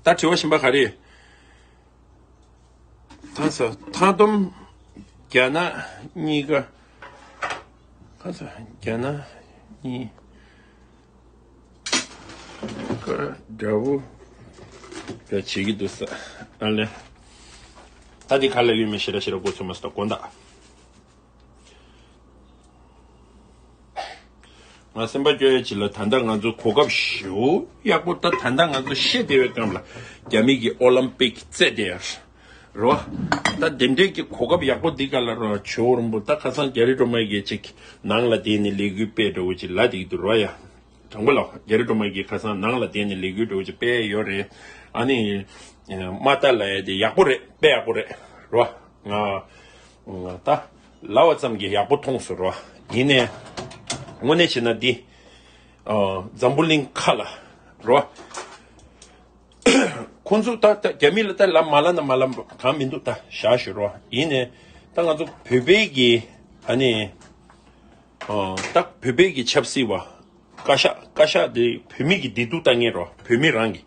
ད་དྲི་བ་གཞན་པ་ག་རེ་ཡོད། ད་ས་ཐང་སྟོང་རྒྱ་ནག་གཉིས་ཀ། ཁ་ས་རྒྱ་ནག་གཉིས་ཀ་འདྲ་བོ་འདྲ་བྱེད་ཀྱི་འདུག་ས། ཨ་ལེ། ད་འདི་ག་ལ་ཡོད་མེད་ཞེ་དྲག་ཞེ་དྲག་གོ་ཚོད་མ་སོང་ད་དགོངས་དག་ང་སེམས་པ་སྐྱོ་ཡ་ཅིག་ལ་ད་ལྟ་ང་ཚོ་གོ་སྐབས་ཞེ་པོ་ཡག་པོ་ད་ད་ལྟ་ང་ཚོ་ཤེས་བདེ་བའི་སྐབས་ལ་རྒྱ་མི་གི་ཨོ་ལམ་པིག་རྩེད་དེ་ཡར་རོ། ད་དེ་འདྲའི་གི་གོ་སྐབས་ཡག་པོ་འདི་ག་ལ་རོ། ཇོ་བོ་རིན་པོ་ད་ཁ་སང་རྒྱ་རི་སྒྲོལ་མ་གིས་ཅིག་ནང་ལ་བསྡད་ནས་ལས་འགུལ་སྤེལ་འདྲ་བོ་ཅིག་ལབ་བསྡད་ཀྱི་འདུག་རོ་ཡ། དྲང་པོ་ལ་རྒྱ་རི་སྒྲོལ་མ་གིས་ཁ་སང་ནང་ལ་བསྡད་ནས་ལས་འགུལ་འདྲ་བོ་ཅིག་སྤེལ་ཡོད་རེད། ཨ་ནི་མ་ལྟ་ལ་ཡ་དེ་ཡག་པོ་རེད། དཔེ་ཡག་པོ་རེད་རོ། ང་ད་ལབ་པ་ཙམ་གྱིས་ཡག་པོ་མཐོང་སོང་རོ། ཡིན་ནའི་དངོས་གནས་བྱས་ན་འདི་ཨ་འཛམ་བུ་གླིང་ཁ་ལ་རོ། ཁོང་ཚོ་ད་ད་རྒྱ་མི་ལ་ད་ལབ་མ་ལབ་ན་མ་ལབ་གང་མི་འདུག་ད་བཞག་ཞུ་རོ། ཡིན་ནའི་ད་ང་ཚོ་བོད་པའི་གི་ཨ་ནི་ཨ་ད་བོད་པའི་གི་ཆབ་སྲིད་པ་བཀའ་ཤག་བཀའ་ཤག་དེ་བོད་མི་གི་བདེ་སྡུག་ལྟ་མཁན་རོ། བོད་མི་རང་གི་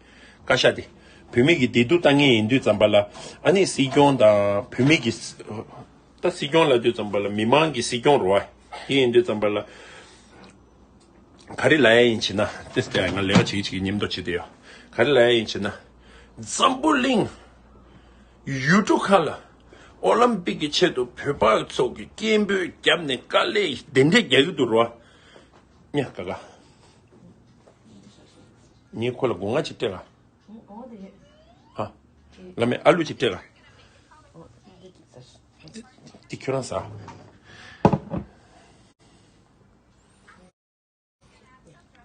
བཀའ་ཤག་དེ་བོད་མི་གི་བདེ་སྡུག་ལྟ་མཁན་ཡིན་དུས་ཙམ་པ་ལ་ཨ་ནི་སྲིད་སྐྱོང་དང་བོད་མི་གི་ད་སྲིད་སྐྱོང་ལབ་དུས་ཙམ་པ་ལ་མི་མང་གི་སྲིད་སྐྱོང་རོ། དེ་ཡིན་དུས་ཙམ་པ་ལ། ག་རེ་ལབ་ཡ་ཡིན་ཕྱིན་ན་ཏེ་སྟེ་ང་ལས་ཀ་བྱེད་ཀྱི་བྱེད་ཀྱི་མཉམ་དུ་བྱེད་དེ་ཡོད། ག་རེ་ལབ་ཡ་ཡིན་ཕྱིན་ན། འཛམ་བུ་གླིང་ཡུལ་གྲུ་ཁག་ལ་ཨོ་ལམ་པིག་གི་ཆེད་དུ་བོད་པ་ཚོ་གི་སྐད་འབོད་བརྒྱབ་ནས་དཀའ་ལས་དེ་འདྲས་རྒྱག་གི་འདུག་རོ། ཉ་ག་ག་ངས་ཁོ་ལ་སྒོ་ང་ཅིག་སྤྲད་ག་ཨ། བླ་མས་ཨ་ལུ་ཅིག་སྤྲད་ག་འདི་ཁྱོད་རང་ཟ།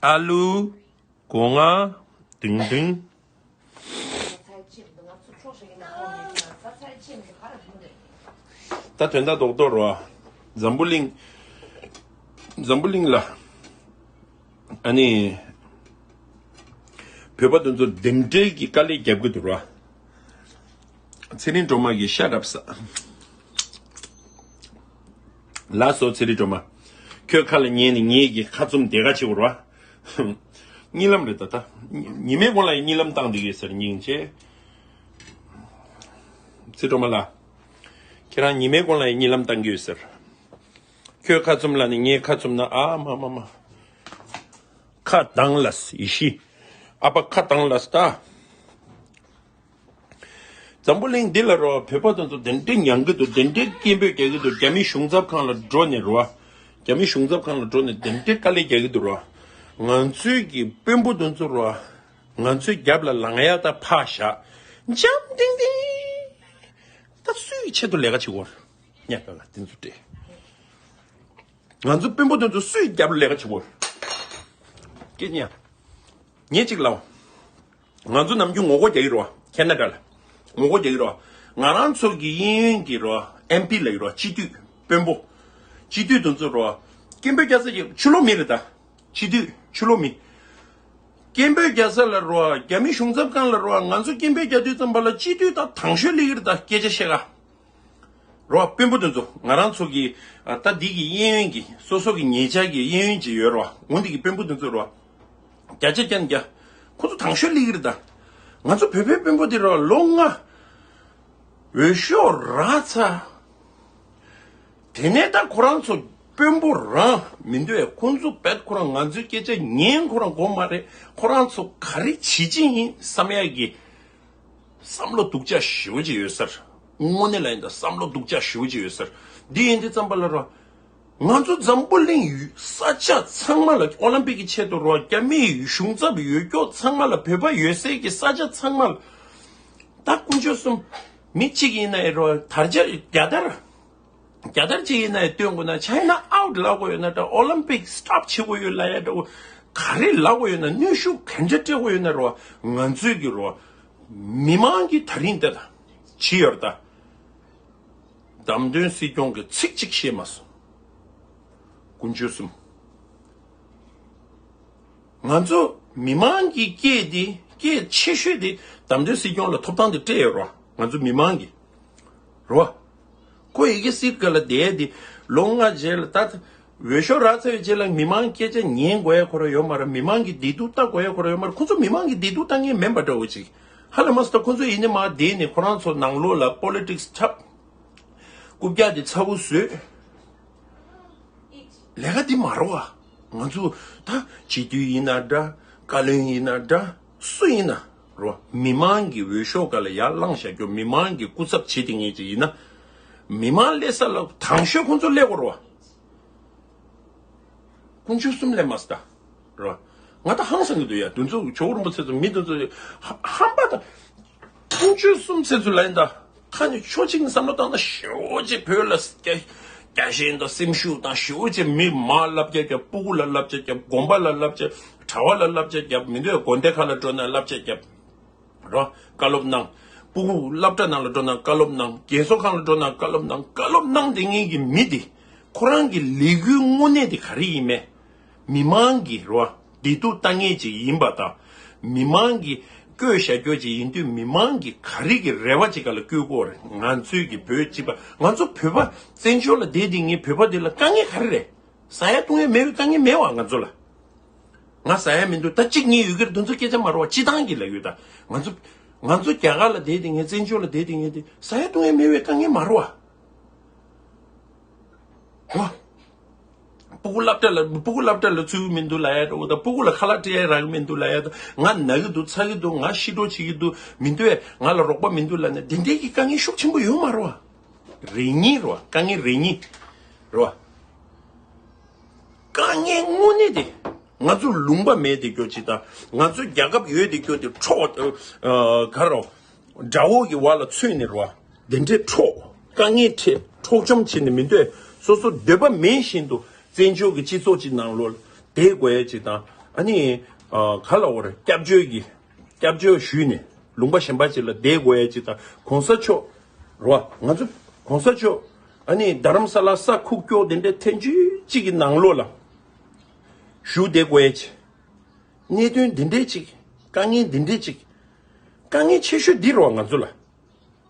ཨ་ལུ། སྒོ་ང་། དིང་དིང་། ད་དོན་དག་རྡོག་རྡོག་རོ། འཛམ་བུ་གླིང་། འཛམ་བུ་གླིང་ལ། ཨ་ནི། བོད་པ་དེ་ཚོ་འདི་འདྲའི་གི་དཀའ་ལས་རྒྱབ་གི་འདུག་རོ། ཚེ་རིང་སྒྲོལ་མ་གིས་ཤ་རབ་ས། ལགས་སོ་ཚེ་རིང་སྒྲོལ་མ། ཁྱོད་ཁ་ལ་ཉན་ནས་ངེད་ཀྱི་ཁ་བཙུམ་དེ་ག་བྱེད་དགོས་རོ། གཉིད་ལམ་རེད་ད་ད། ཉི་མའི་གོང་ལ་ཡི་གཉིད་ལམ་བཏང་བསྡད་ཡོད་ཟེར་སྙིང་རྗེ། ཚེ་སྒྲོལ་མ་ལགས། ཁྱེད་རང་ཉི་མའི་གོང་ལ་ཡི་གཉིད་ལམ་བཏང་གི་ཡོད་ཟེར། ཁྱོད་ཁ་བཙུམ་ལ་ནི་ངས་ཁ་བཙུམ་ན་ཨ་མ་མ་མ། ཁ་གདངས་ལ་ཡེ་ཤེས། ཨ་ཕ་ཁ་གདངས་ལ་ད། འཛམ་བུ་གླིང་འདི་ལ་རོ་བོད་པ་དེ་ཚོ་དེ་འདྲའི་མྱང་གི་འདུག་དེ་འདྲའི་སྐད་འབོད་རྒྱག་གི་འདུག་རྒྱ་མི་གཞུང་ཚབ་ཁང་ལ་འགྲོ་ནས་རོ། རྒྱ་མི་གཞུང་ཚབ་ཁང་ལ་འགྲོ་ནས་དེ་འདྲའི་དཀའ་ལས་རྒྱག་གི་འདུག་རོ། ང་ཚོའི་གི་དཔོན་པོ་དེ་ཚོ་རོ། ང་ཚོའི་རྒྱབ་ལ་ལངས་ཡ་ད་ཕར་བཞག་འཇམ་ཐིང་ཐིང་། ད་སུའི་ཆེད་དུ་ལས་ཀ་བྱེད་དགོས། ཉག་ག་ག་དེ་ཚོ་སྤྲད། ང་ཚོ་དཔོན་པོ་དེ་ཚོ་སུའི་རྒྱབ་ལ་ལས་ཀ་བྱེད་དགོས། སྐད་ཉན། ངས་གཅིག་ལབ། ང་ཚོ་ནམ་རྒྱུན་ངོ་རྒོལ་རྒྱག་གི་རེད་བ། ཁེ་ན་ཌ་ལ། ངོ་རྒོལ་རྒྱག་གི་རེད་བ། ང་རང་ཚོ་གི་གཡས་གཡོན་གྱི་རེད་བ། ཨེམ་པི་ལབ་ཀྱི་རེད་བ། སྤྱི་འཐུས་དཔོན་པོ། སྤྱི་འཐུས་དེ་ཚོ་རེད་བ། སྐད་འབོད་རྒྱག་ས་ཀྱི་ཕྱི་ལོགས་མི་རེད་ད། སྤྱི་འཐུས་ཕྱི་ལོགས་མི། སྐད་འབོད་རྒྱག་ས་ལ་རེད་བ། རྒྱ་མི་གཞུང་ཚབ་ཁང་ལ་རེད་བ། ང་ཚོ་སྐད་འབོད་རྒྱག་དུས་ཙམ་པ་ལ་སྤྱི་འཐུས་དང་དང་ཤོས་སླེབས་ཀྱི་རེད་ད། སྐད་ཆ་བཤད་ག་རོ། དཔོན་པོ་དེ་ཚོ་ང་རང་ཚོ་གི་ཨ་ད་འདི་གི་གཡས་གཡོན་གྱི་སོ་སོ་གི་ཉེ་ཆར་གྱི་གཡས་གཡོན་ཅིག་ཡོད་རོ། འོ་འདི་གི་དཔོན་པོ་དེ་ཚོ་རོ། བརྒྱ་ཆ་བརྒྱ་ནས་བརྒྱ། ཁོ་ཚོ་དང་ཤོས་སླེབས་ཀྱི་རེད་ད། ང་ཚོ་བོད་པའི་དཔོན་པོ་དེ་རོ་ལོ་ལྔ་འོས་ཤོག་རག་ཚར། དེ་ནས་ད་ཁོ་རང་ཚོ་དཔོན་པོ་རང་མི་འདོད། ཁོ་ཚོ་བེད་ཁོ་རང་ང་ཚོའི་སྐད་ཆ་ཉན་ཁོ་རང་དགོས་མ་རེད། ཁོ་རང་ཚོ་ག་རེ་བྱེད་ཀྱི་ཡིན་བསམ་ཡག་གི་བསམ་བློ་སྡུག་ཅག་ཞེ་པོ་ཅིག་ཡོད་སར། དངོས་གནས་ལ་ཡིན་ད་བསམ་བློ་སྡུག་ཅག་ཞེ་པོ་ཅིག་ཡོད་སར། འདི་ཡིན་དུས་ཙམ་པ་ལ་རོ། ང་ཚོ་འཛམ་བུ་གླིང་ཡུལ་ས་ཆ་ཚང་མ་ལ་ཨོ་ལམ་པིག་གི་ཆེད་དུ་རོ། རྒྱ་མིའི་གཞུང་ཚབ་ཡོད་སྐྱོ་ཚང་མ་ལ་བོད་པ་ཡོད་སའི་གི་ས་ཆ་ཚང་མ་ལ། ད་དཀོན་མཆོག་གསུམ། མི་གཅིག་ཡིན་ན་ཡི་རོ་དར་ཆ་རྒྱ་དར། རྒྱ་དར་གཅིག་ཡིན་ན་ཡི་སྟོན་དགོས་ན་ཆའི་ན་ཨའུ་ཊི་ལབ་དགོས་ཡོད་ན་འདྲ། ཨོ་ལམ་པིག་སི་ཊོབ་བྱེད་དགོས་ཡོད་ལབ་ཡ་འདྲ་བོ། ག་རེ་ལབ་དགོས་ཡོད་ན་གནོན་ཤུགས་ག་འདྲ་སྤྲད་དགོས་ཡོད་ན་རོ། ང་ཚོའི་གི་རོ། མི་མང་གི་ད་རིང་ལྟ་ད་ཇི་ཡོད་ད། བདམས་ཐོན་སྲིད་སྐྱོང་གི་ཚིག་གཅིག་བཤད་མ་སོང་། དཀོན་མཆོག་གསུམ། ང་ཚོ་མི་མང་གི་སྐད་འདི་སྐད་ཆེ་ཤོས་འདི་བདམས་ཐོན་སྲིད་སྐྱོང་ལ་ཐོབ་ཐང་འདི་སྤྲད་ཡོད་རོ། ང་ཚོ་མི་མང་གི་རོ། ཁོ་ཡི་གེ་སྲིད་ག་ལ་བསྡད་འདི་ལོ་ལྔ་རྗེས་ལ་ད་འོས་ཤོག་རག་ཚར་བའི་རྗེས་ལ་མི་མང་སྐད་ཆ་ཉན་དགོས་ཡ་ཁོ་ར་ཡོད་མ་རེད། མི་མང་གི་བདེ་སྡུག་ལྟ་དགོས་ཡ་ཁོ་ར་ཡོད་མ་རེད། ཁོ་ཚོ་མི་མང་གི་བདེ་སྡུག་ལྟ་མཁན་མིན་པ་འདྲ་བོ་ཅིག་ཧ་ལས་མ་སོང་། ད་ཁོ་ཚོ་ཡིན་ནི་མ་བསྡད་ནི་ཁོ་རང་ཚོ་ནང་ལོགས་ལ་པོ་ལི་ཊིག་སི་འཁྲབ། རྐུབ་བཀྱག་དེ་ཚ་བོ་བཟོས། ལས་ཀ་འདི་མ་རོ་བ། ང་ཚོ་ད་སྤྱི་འཐུས་ཡིན་ན་འདྲ། བཀའ་བློན་ཡིན་ན་འདྲ། སུ་ཡིན་ན་རོ། མི་མང་གི་འོས་ཤོག་ག་ལ་ཡར་བླངས་བཞག་རྒྱུ། མི་མང་གི་སྐུ་ཚབ་བྱེད་དེ་ངེས་ཅིག་ཡིན་ན། མི་མང་སླེབས་ས་ལ་དང་ཤོས་ཁོང་ཚོ་སླེབས་དགོས་རོ་བ། དཀོན་མཆོག་གསུམ་ལས་མ་སྟ། རོ། ང་ད་ཧང་སང་གི་འདུག་ཡ། དུ་ཚོ་ཇོ་བོ་རིན་པོ་ཆེ་ཚོ་མི་དུ་ཚོ་ཧ་ཧམ་པ་ད། དཀོན་མཆོག་གསུམ་ཚེ་ཚོ་ལ་ཡིན་ད། ཁ་ནས་ཆོ་གཅིག་ནས་བསམ་བློ་བཏང་ན་ཞེ་པོ་ཅིག་བོད་ལ་རྒྱ་རྒྱ་ཞེན་དང་སེམས་ཤུགས་དང་ཞེ་པོ་ཅིག་མི་མ་བསླབ་བྱ་རྒྱབ། སྤུ་གུ་ལ་བསླབ་བྱ་རྒྱབ། དགོན་པ་ལ་བསླབ་བྱ། གྲྭ་བ་ལ་བསླབ་བྱ་རྒྱབ། མི་འདོད་དགོན་སྡེ་ཁག་ལ་འགྲོ་ན་བསླབ་བྱ་རྒྱབ། རོ། བཀའ་སློབ་གནང་། སྤུ་གུ་སློབ་གྲྭ་ནང་ལ་འགྲོ་ན་བཀའ་སློབ་གནང་། རྒན་གསོ་ཁང་ལ་འགྲོ་ན་བཀའ་སློབ་གནང་། བཀའ་སློབ་གནང་དེ་ངེད་ཀྱི་མི་དེ་ཁོ་རང་གི་ལས་འགུལ་དངོས་གནས་དེ་ག་རེ་ཡིན་མེད། མི་མང་གི་རོ་བདེ་སྡུག་ལྟ་མཁན་ཅིག་ཡིན་པ་དང་། མི་མང་གི་བསྐོས་བཞག་རྒྱུ་ཅིག་ཡིན་དུས་མི་མང་གི་ག་རེ་གི་རེ་བ་ཅིག་ག་ལ་བསྐོས་དགོས་རེད། ང་ཚོའི་གི་བོད་སྤྱི་པ། ང་ཚོ་བོད་པ་བཙན་བྱོལ་ལ་བསྡད་དེ་ངའི་བོད་པ་དེ་ལ་དཀའ་ངལ་ག་རེ་རེད། ཟ་ཡ་བཏུང་ཡ་མེད་པའི་དཀའ་ངལ་མེད་བ་ང་ཚོ་ལ། ང་ཟ་ཡ་མི་འདུག་ད་གཅིག་གཉིས་ཡོད་ཀྱི་རེད། དེ་ཚོ་སྐད་ཆ་མ་རེད་བ། སྤྱི་བཏང་གི་ལ་ཡོད་ད། ང་ཚོ་ང་ཚོ་རྒྱ་གར་ལ་བསྡད་དེ་ངས་བཙན་བྱོལ་ལ་བསྡད་དེ་ངས་དེ་ཟ་ཡ་བཏུང་ཡ་མེད་པའི་དཀའ་ངལ་མ་རེད་བ། བ། སྤུ་གུ་སློབ་གྲྭ་ལ་སྤུ་གུ་སློབ་གྲྭ་ལ་ཚུད་ཀྱི་མི་འདུག་ལབ་ཡ་འདྲ་བོ་དང་། སྤུ་གུ་ལ་ཁ་ལག་སྤྲད་ཡ་རག་གི་མི་འདུག་ལབ་ཡ་དང་། ང་ན་གི་འདུག་ཚ་གི་འདུག་ང་ཤི་འགྲོ་བྱེད་ཀྱི་འདུག་མི་འདུག་ང་ལ་རོགས་པ་མི་འདུག་ལབ་ནས་དེ་འདྲའི་གི་དཀའ་ངལ་ཤུགས་ཆེན་པོ་ཡོད་མ་རེད་བ། རེ་གཉིས་རེད་བ། དཀའ་ངལ་རེ་གཉིས་རེད་བ། དཀའ་ངལ་དངོས་གནས་དེ་ང་ཚོ་ལུང་པ་མེད་དེ་སྐྱོ་ཅིག་དང་། ང་ཚོ་རྒྱལ་ཁབ་ཡོད་དེ་སྐྱོ་དེ་འཕྲོག་ཨ་ག་རོ། དགྲ་བོ་གི་བར་ལ་ཚུད་ནས་རོ། དེ་འདྲའི་འཕྲོག་དཀའ་ངལ་འཕྲད་འཕྲོག་བཅོམ་བྱས་ནས་མི་འདོད། སོ་སོ་འདོད་པ་མེད་བཞིན་དུ་བཙན་བྱོལ་གྱི་སྤྱི་ཚོགས་ཅིག་ནང་ལོགས་ལ་བསྡད་དགོས་ཡ་ཅིག་དང་། ཨ་ནི་ཨ་ག་ལ་འོ་རེ། སྐྱབས་བཅོལ་གྱི་སྐྱབས་བཅོལ་ཞུས་ནས་ལུང་པ་གཞན་པ་ཅིག་ལ་བསྡད་དགོས་ཡ་ཅིག་དང་། གོང་ས་མཆོག་རོ། ང་ཚོ་གོང་ས་མཆོག་ཨ་ནི་རྡ་རམ་ས་ལ་ས་ཁུག་ཀྱོག་དེ་འདྲའི་ཐེངས་གཅིག་གཅིག་གི་ནང་ལོགས་ལ་བཞུགས་བསྡད་དགོས་ཡ་ཅིག་གནད་དོན་འདི་འདྲའི་ཅིག་དཀའ་ངལ་འདི་འདྲའི་ཅིག་དཀའ་ངལ་ཆེ་ཤོས་འདི་རོ། ང་ཚོ་ལ་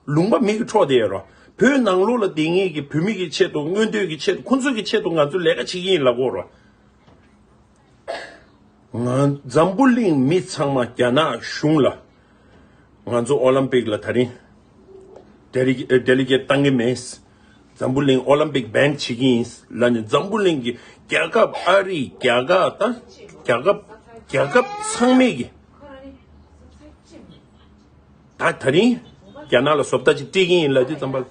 ལུང་པ་མི་གི་འཕྲོག་བསྡད་ཡ་རོ། བོད་ནང་ལོགས་ལ་བསྡད་མཁན་གྱི་བོད་མི་གི་ཆེད་དུ། མངོན་འདོད་ཀྱི་ཆེད་དུ། ཁོང་ཚོ་གི་ཆེད་དུ་ང་ཚོ་ལས་ཀ་བྱེད་ཀྱི་ཡིན་ལབ་དགོས་རོ། ང་འཛམ་བུ་གླིང་མི་ཚང་མ་རྒྱ་ནག་གཞུང་ལ་ང་ཚོ་ཨོ་ལམ་པིག་ལ་ད་རིང་ཌེ་ལི་ཌེ་ལི་གེ་ཊི་བཏང་གི་མེད། འཛམ་བུ་གླིང་ཨོ་ལམ་པིག་བྷན་བྱེད་ཀྱི་ཡིན་ལབ་ནས། འཛམ་བུ་གླིང་གི་རྒྱལ་ཁབ་ཨ་རི། རྒྱ་གར། ད་རྒྱལ་ཁབ་རྒྱལ་ཁབ་ཚང་མས་ཀྱི་ད་ད་རིང་རྒྱ་ནག་ལ་བཟོ་ལྟ་ཅིག་སྤྲད་ཀྱི་ཡིན་ལབ་དུས་ཙམ་པ།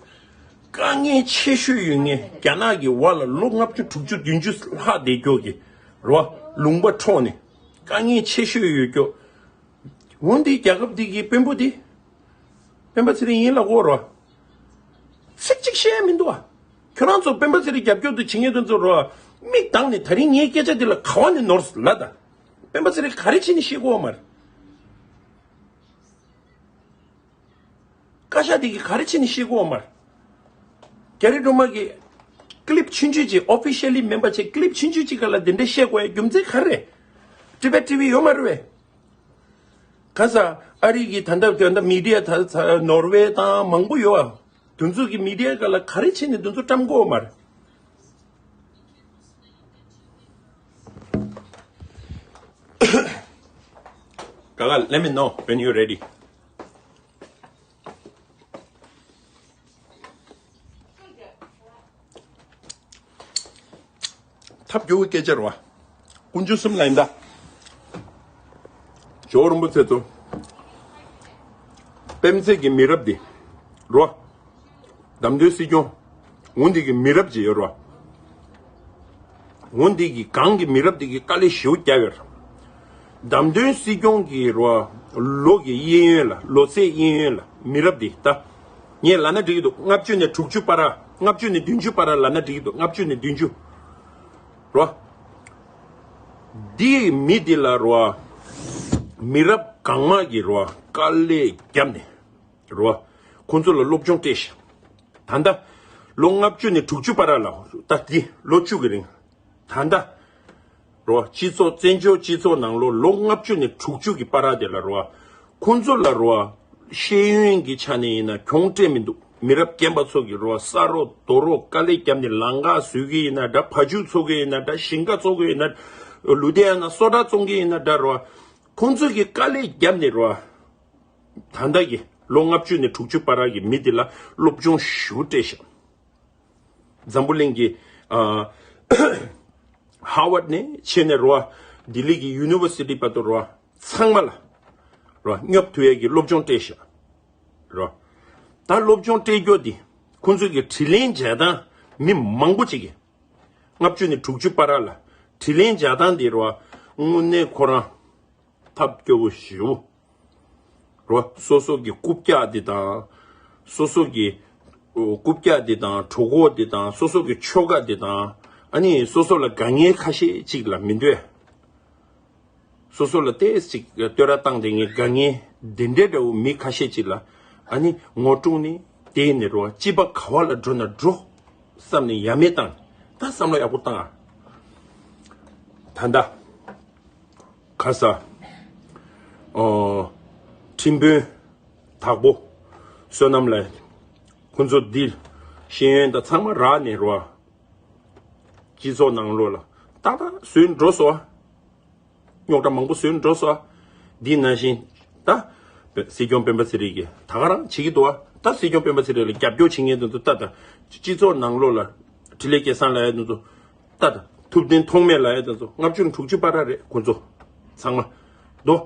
དཀའ་ངལ་ཆེ་ཤོས་ཡོད་མཁན་རྒྱ་ནག་གི་བར་ལ་ལོ་ལྔ་བཅུ་དྲུག་ཅུ་བདུན་ཅུ་ལྷག་བསྡད་རྒྱུ་གི་རོ། ལུང་པ་འཕྲོག་ནས་དཀའ་ངལ་ཆེ་ཤོས་ཡོད་རྒྱུ། འོ་འདི་རྒྱལ་ཁབ་འདི་གི་དཔོན་པོ་འདི་སྤེན་པ་ཚེ་རིང་ཡིན་ལབ་དགོས་རོ། ཚིག་གཅིག་བཤད་ཡ་མི་འདུག་བ། ཁྱོད་རང་ཚོ་སྤེན་པ་ཚེ་རིང་རྒྱབ་སྐྱོར་དུ་བྱེད་མཁན་དེ་ཚོ་རོ། མིག་གདངས་ནས་ད་རིང་ངའི་སྐད་ཆ་འདི་ལ་ག་བ་ནས་ནོར་ལབ་དང་། སྤེན་པ་ཚེ་རིང་ག་རེ་བྱས་ནས་ཤེས་དགོས་བ་མ་རེད། བཀའ་ཤག་འདི་གིས་ག་རེ་བྱས་ནས་ཤེས་དགོས་བ་མ་རེད། རྒྱ་རི་སྒྲོལ་མ་གིས་ཀི་ལིབ་ཆུང་ཆུང་ཅིག་ཨོ་ཕི་ཤལ་ལི་མིན་པ་བྱས། ཀི་ལིབ་ཆུང་ཆུང་ཅིག་ག་ལ་འདི་འདྲ་བཤད་དགོས་ཡ་རྒྱུ་མཚན་ག་རེ་རེད། ཊི་བེཊ་ཊི་ཝི་ཡོད་མ་རེད་བས། ག་ས་ཨ་རི་གི་ད་ལྟ་ད་ལྟ་མི་ཌི་ཡ་ད་ད་ནོར་ཝེ་དང་མང་པོ་ཡོད་ཨ། དེ་ཚོ་གི་མི་ཌི་ཡ་སྒང་ལ་ག་རེ་བྱས་ནས་དེ་ཚོ་བཀྲམ་དགོས་མ་རེད། Gaga, let me know when you're ready. ཐབས་སྐྱོ་བོའི་སྐད་ཆ་རེད་བ། དཀོན་མཆོག་གསུམ་ལ་ཡིན་ད། ཇོ་བོ་རིན་པོ་ཆེ་ཚོ། པད་ཚལ་གྱི་མི་རབས་འདི། རེད་བ། བདམས་ཐོན་སྲིད་སྐྱོང་། འོ་འདི་གི་མི་རབས་ཅིག་ཡོད་རེད་བ། འོ་འདི་གི་གང་གི་མི་རབས་འདི་གི་དཀའ་ལས་ཞེ་པོ་བརྒྱབ་ཡོད་རེད། བདམས་ཐོན་སྲིད་སྐྱོང་གི་རེད་བ། ལོ་གི་གཡས་གཡོན་ལ་ལོ་ཚད་གཡས་གཡོན་ལ་མི་རབས་འདི་ད། ངས་ལབ་ན་འགྲིག་གི་འདུག་ལྔ་བཅུ་ནས་དྲུག་ཅུ་བར། ལྔ་བཅུ་ནས་བདུན་ཅུ་བར་ལབ་ན་འགྲིག་གི་འདུག་ལྔ་བཅུ་ནས་བདུན་ཅུ། རོ། འདིའི་མི་འདི་ལ་རོ། མི་རབས་གང་མང་གིས་རོ་དཀའ་ལས་བརྒྱབ་ནས་རོ། ཁོང་ཚོ་ལ་སློབ་སྦྱོང་སྤྲད་ཤག་ད་ལྟ་ལོ་ལྔ་བཅུ་ནས་དྲུག་ཅུ་བར་ལ་ད་འདི་ལོ་བཅུ་གི་རིང་། ད་ལྟ་རོ་སྤྱི་ཚོགས་བཙན་བྱོལ་སྤྱི་ཚོགས་ནང་ལོ་ལོ་ལྔ་བཅུ་ནས་དྲུག་ཅུ་གི་བར་དེ་ལ་རོ། ཁོང་ཚོ་ལ་རོ། ཤེས་ཡོན་གྱི་ཆ་ནས་ཡིན་ན་གྱོང་སྤྲད་མི་འདུག་མི་རབས་རྒན་པ་ཚོ་གིས་རོ་ས་རོ་རྡོ་རོ་དཀའ་ལས་བརྒྱབ་ནས་ལམ་ཁ་བཟོས་ཀྱི་ཡིན་ན་འདྲ། ཕ་ཇུ་འཚོ་གི་ཡིན་ན་འདྲ། ཞིང་ཁ་འཚོ་གི་ཡིན་ན། ལུ་དེ་ཡང་ན་སོ་ཏྲ་བཙོང་གི་ཡིན་ན་འདྲ་རོ། ཁོང་ཚོ་གིས་དཀའ་ལས་བརྒྱབ་ནས་རོ། ད་ལྟ་གི་ལོ་ལྔ་བཅུ་ནས་དྲུག་ཅུ་བར་གྱི་མི་དེ་ལ་སློབ་སྦྱོང་ཞུ་སྤྲད་ཤག་འཛམ་བུ་གླིང་གི་ཨ། ཧར་ཝརཌ་ནས་ཕྱིན་ནས་རོ། ལྡི་ལི་གི་ཡུ་ནི་ཝར་སི་ཊི་བར་དུ་རོ། ཚང་མ་ལ་རོ་སྙོབ་ཐུབ་ཡས་ཀྱི་སློབ་སྦྱོང་སྤྲད་ཤག་རོ། ད་སློབ་སྦྱོང་སྤྲད་རྒྱུ་འདི་ཁོང་ཚོ་གི་དྲིན་ལན་འཇལ་སྟངས་མི་མང་པོ་ཅིག་གིས་ལྔ་བཅུ་ནས་དྲུག་ཅུ་བར་ལ་དྲིན་ལན་འཇལ་སྟངས་འདི་རོ། དངོས་གནས་ཁོ་རང་ཐབས་སྐྱོ་བོ་ཞེ་པོ་རོ། སོ་སོ་གི་རྐུབ་བཀྱག་འདི་དང་། སོ་སོ་གི་རྐུབ་བཀྱག་འདི་དང་གྲོད་ཁོག་འདི་དང་སོ་སོ་གི་ཁྱོ་ག་འདི་དང་། ཨ་ནི་སོ་སོ་ལ་དཀའ་ངལ་ཁ་ཤས་ཅིག་ལ་མི་འདོད། སོ་སོ་ལ་ཏོག་ཙམ་ཅིག་བསྟོད་ར་བཏང་དེ་ངས་དཀའ་ངལ་འདི་འདྲའི་འདྲ་བོ་མི་ཁ་ཤས་ཅིག་ལ་ཨ་ནི་ངོ་སྤྲོད་ནས་དེ་ནས་རོ་སྐྱིད་པ་ག་བ་ལ་འགྲོ་ན་འགྲོ་བསམ་ནས་ཡ་མེད་བཏང་། ད་བསམ་བློ་ཡག་པོ་བཏང་ཨ། ད་ལྟ་ཁ་ས་ཨོ་ཁྲིམས་དཔོན་དྭགས་པོ་བསོད་ནམས་ལགས། ཁོང་ཚོ་འདིར་ཤེས་ཡོན་དང་ཚང་མ་རག་ནས་རོ། སྤྱི་ཚོགས་ནང་ལོགས་ལ་ཏག་ཏག་བཟོས་འགྲོ་སོང་ཨ། རྙོག་དྲ་མང་པོ་བཟོས་འགྲོ་སོང་ཨ། འདི་ནང་བཞིན་ད་སྲིད་སྐྱོང་སྤེན་པ་ཚེ་རིང་གིས་ད་ག་རང་བྱེད་ཀྱི་འདུག་ཨ། ད་སྲིད་སྐྱོང་སྤེན་པ་ཚེ་རིང་ལ་རྒྱབ་སྐྱོར་བྱེད་མཁན་དེ་ཚོ་ད་ད་སྤྱི་ཚོགས་ནང་ལོགས་ལ་འཕྲིན་ལས་སྐལ་བཟང་ལབ་ཡ་དེ་ཚོ་ད་ད་ཐུབ་བསྟན་ཐོགས་མེད་ལབ་ཡ་དེ་ཚོ་ལྔ་བཅུ་དྲུག་ཅུ་བར་རེད་ཁོང་ཚོ་ཚང་མ། དོ།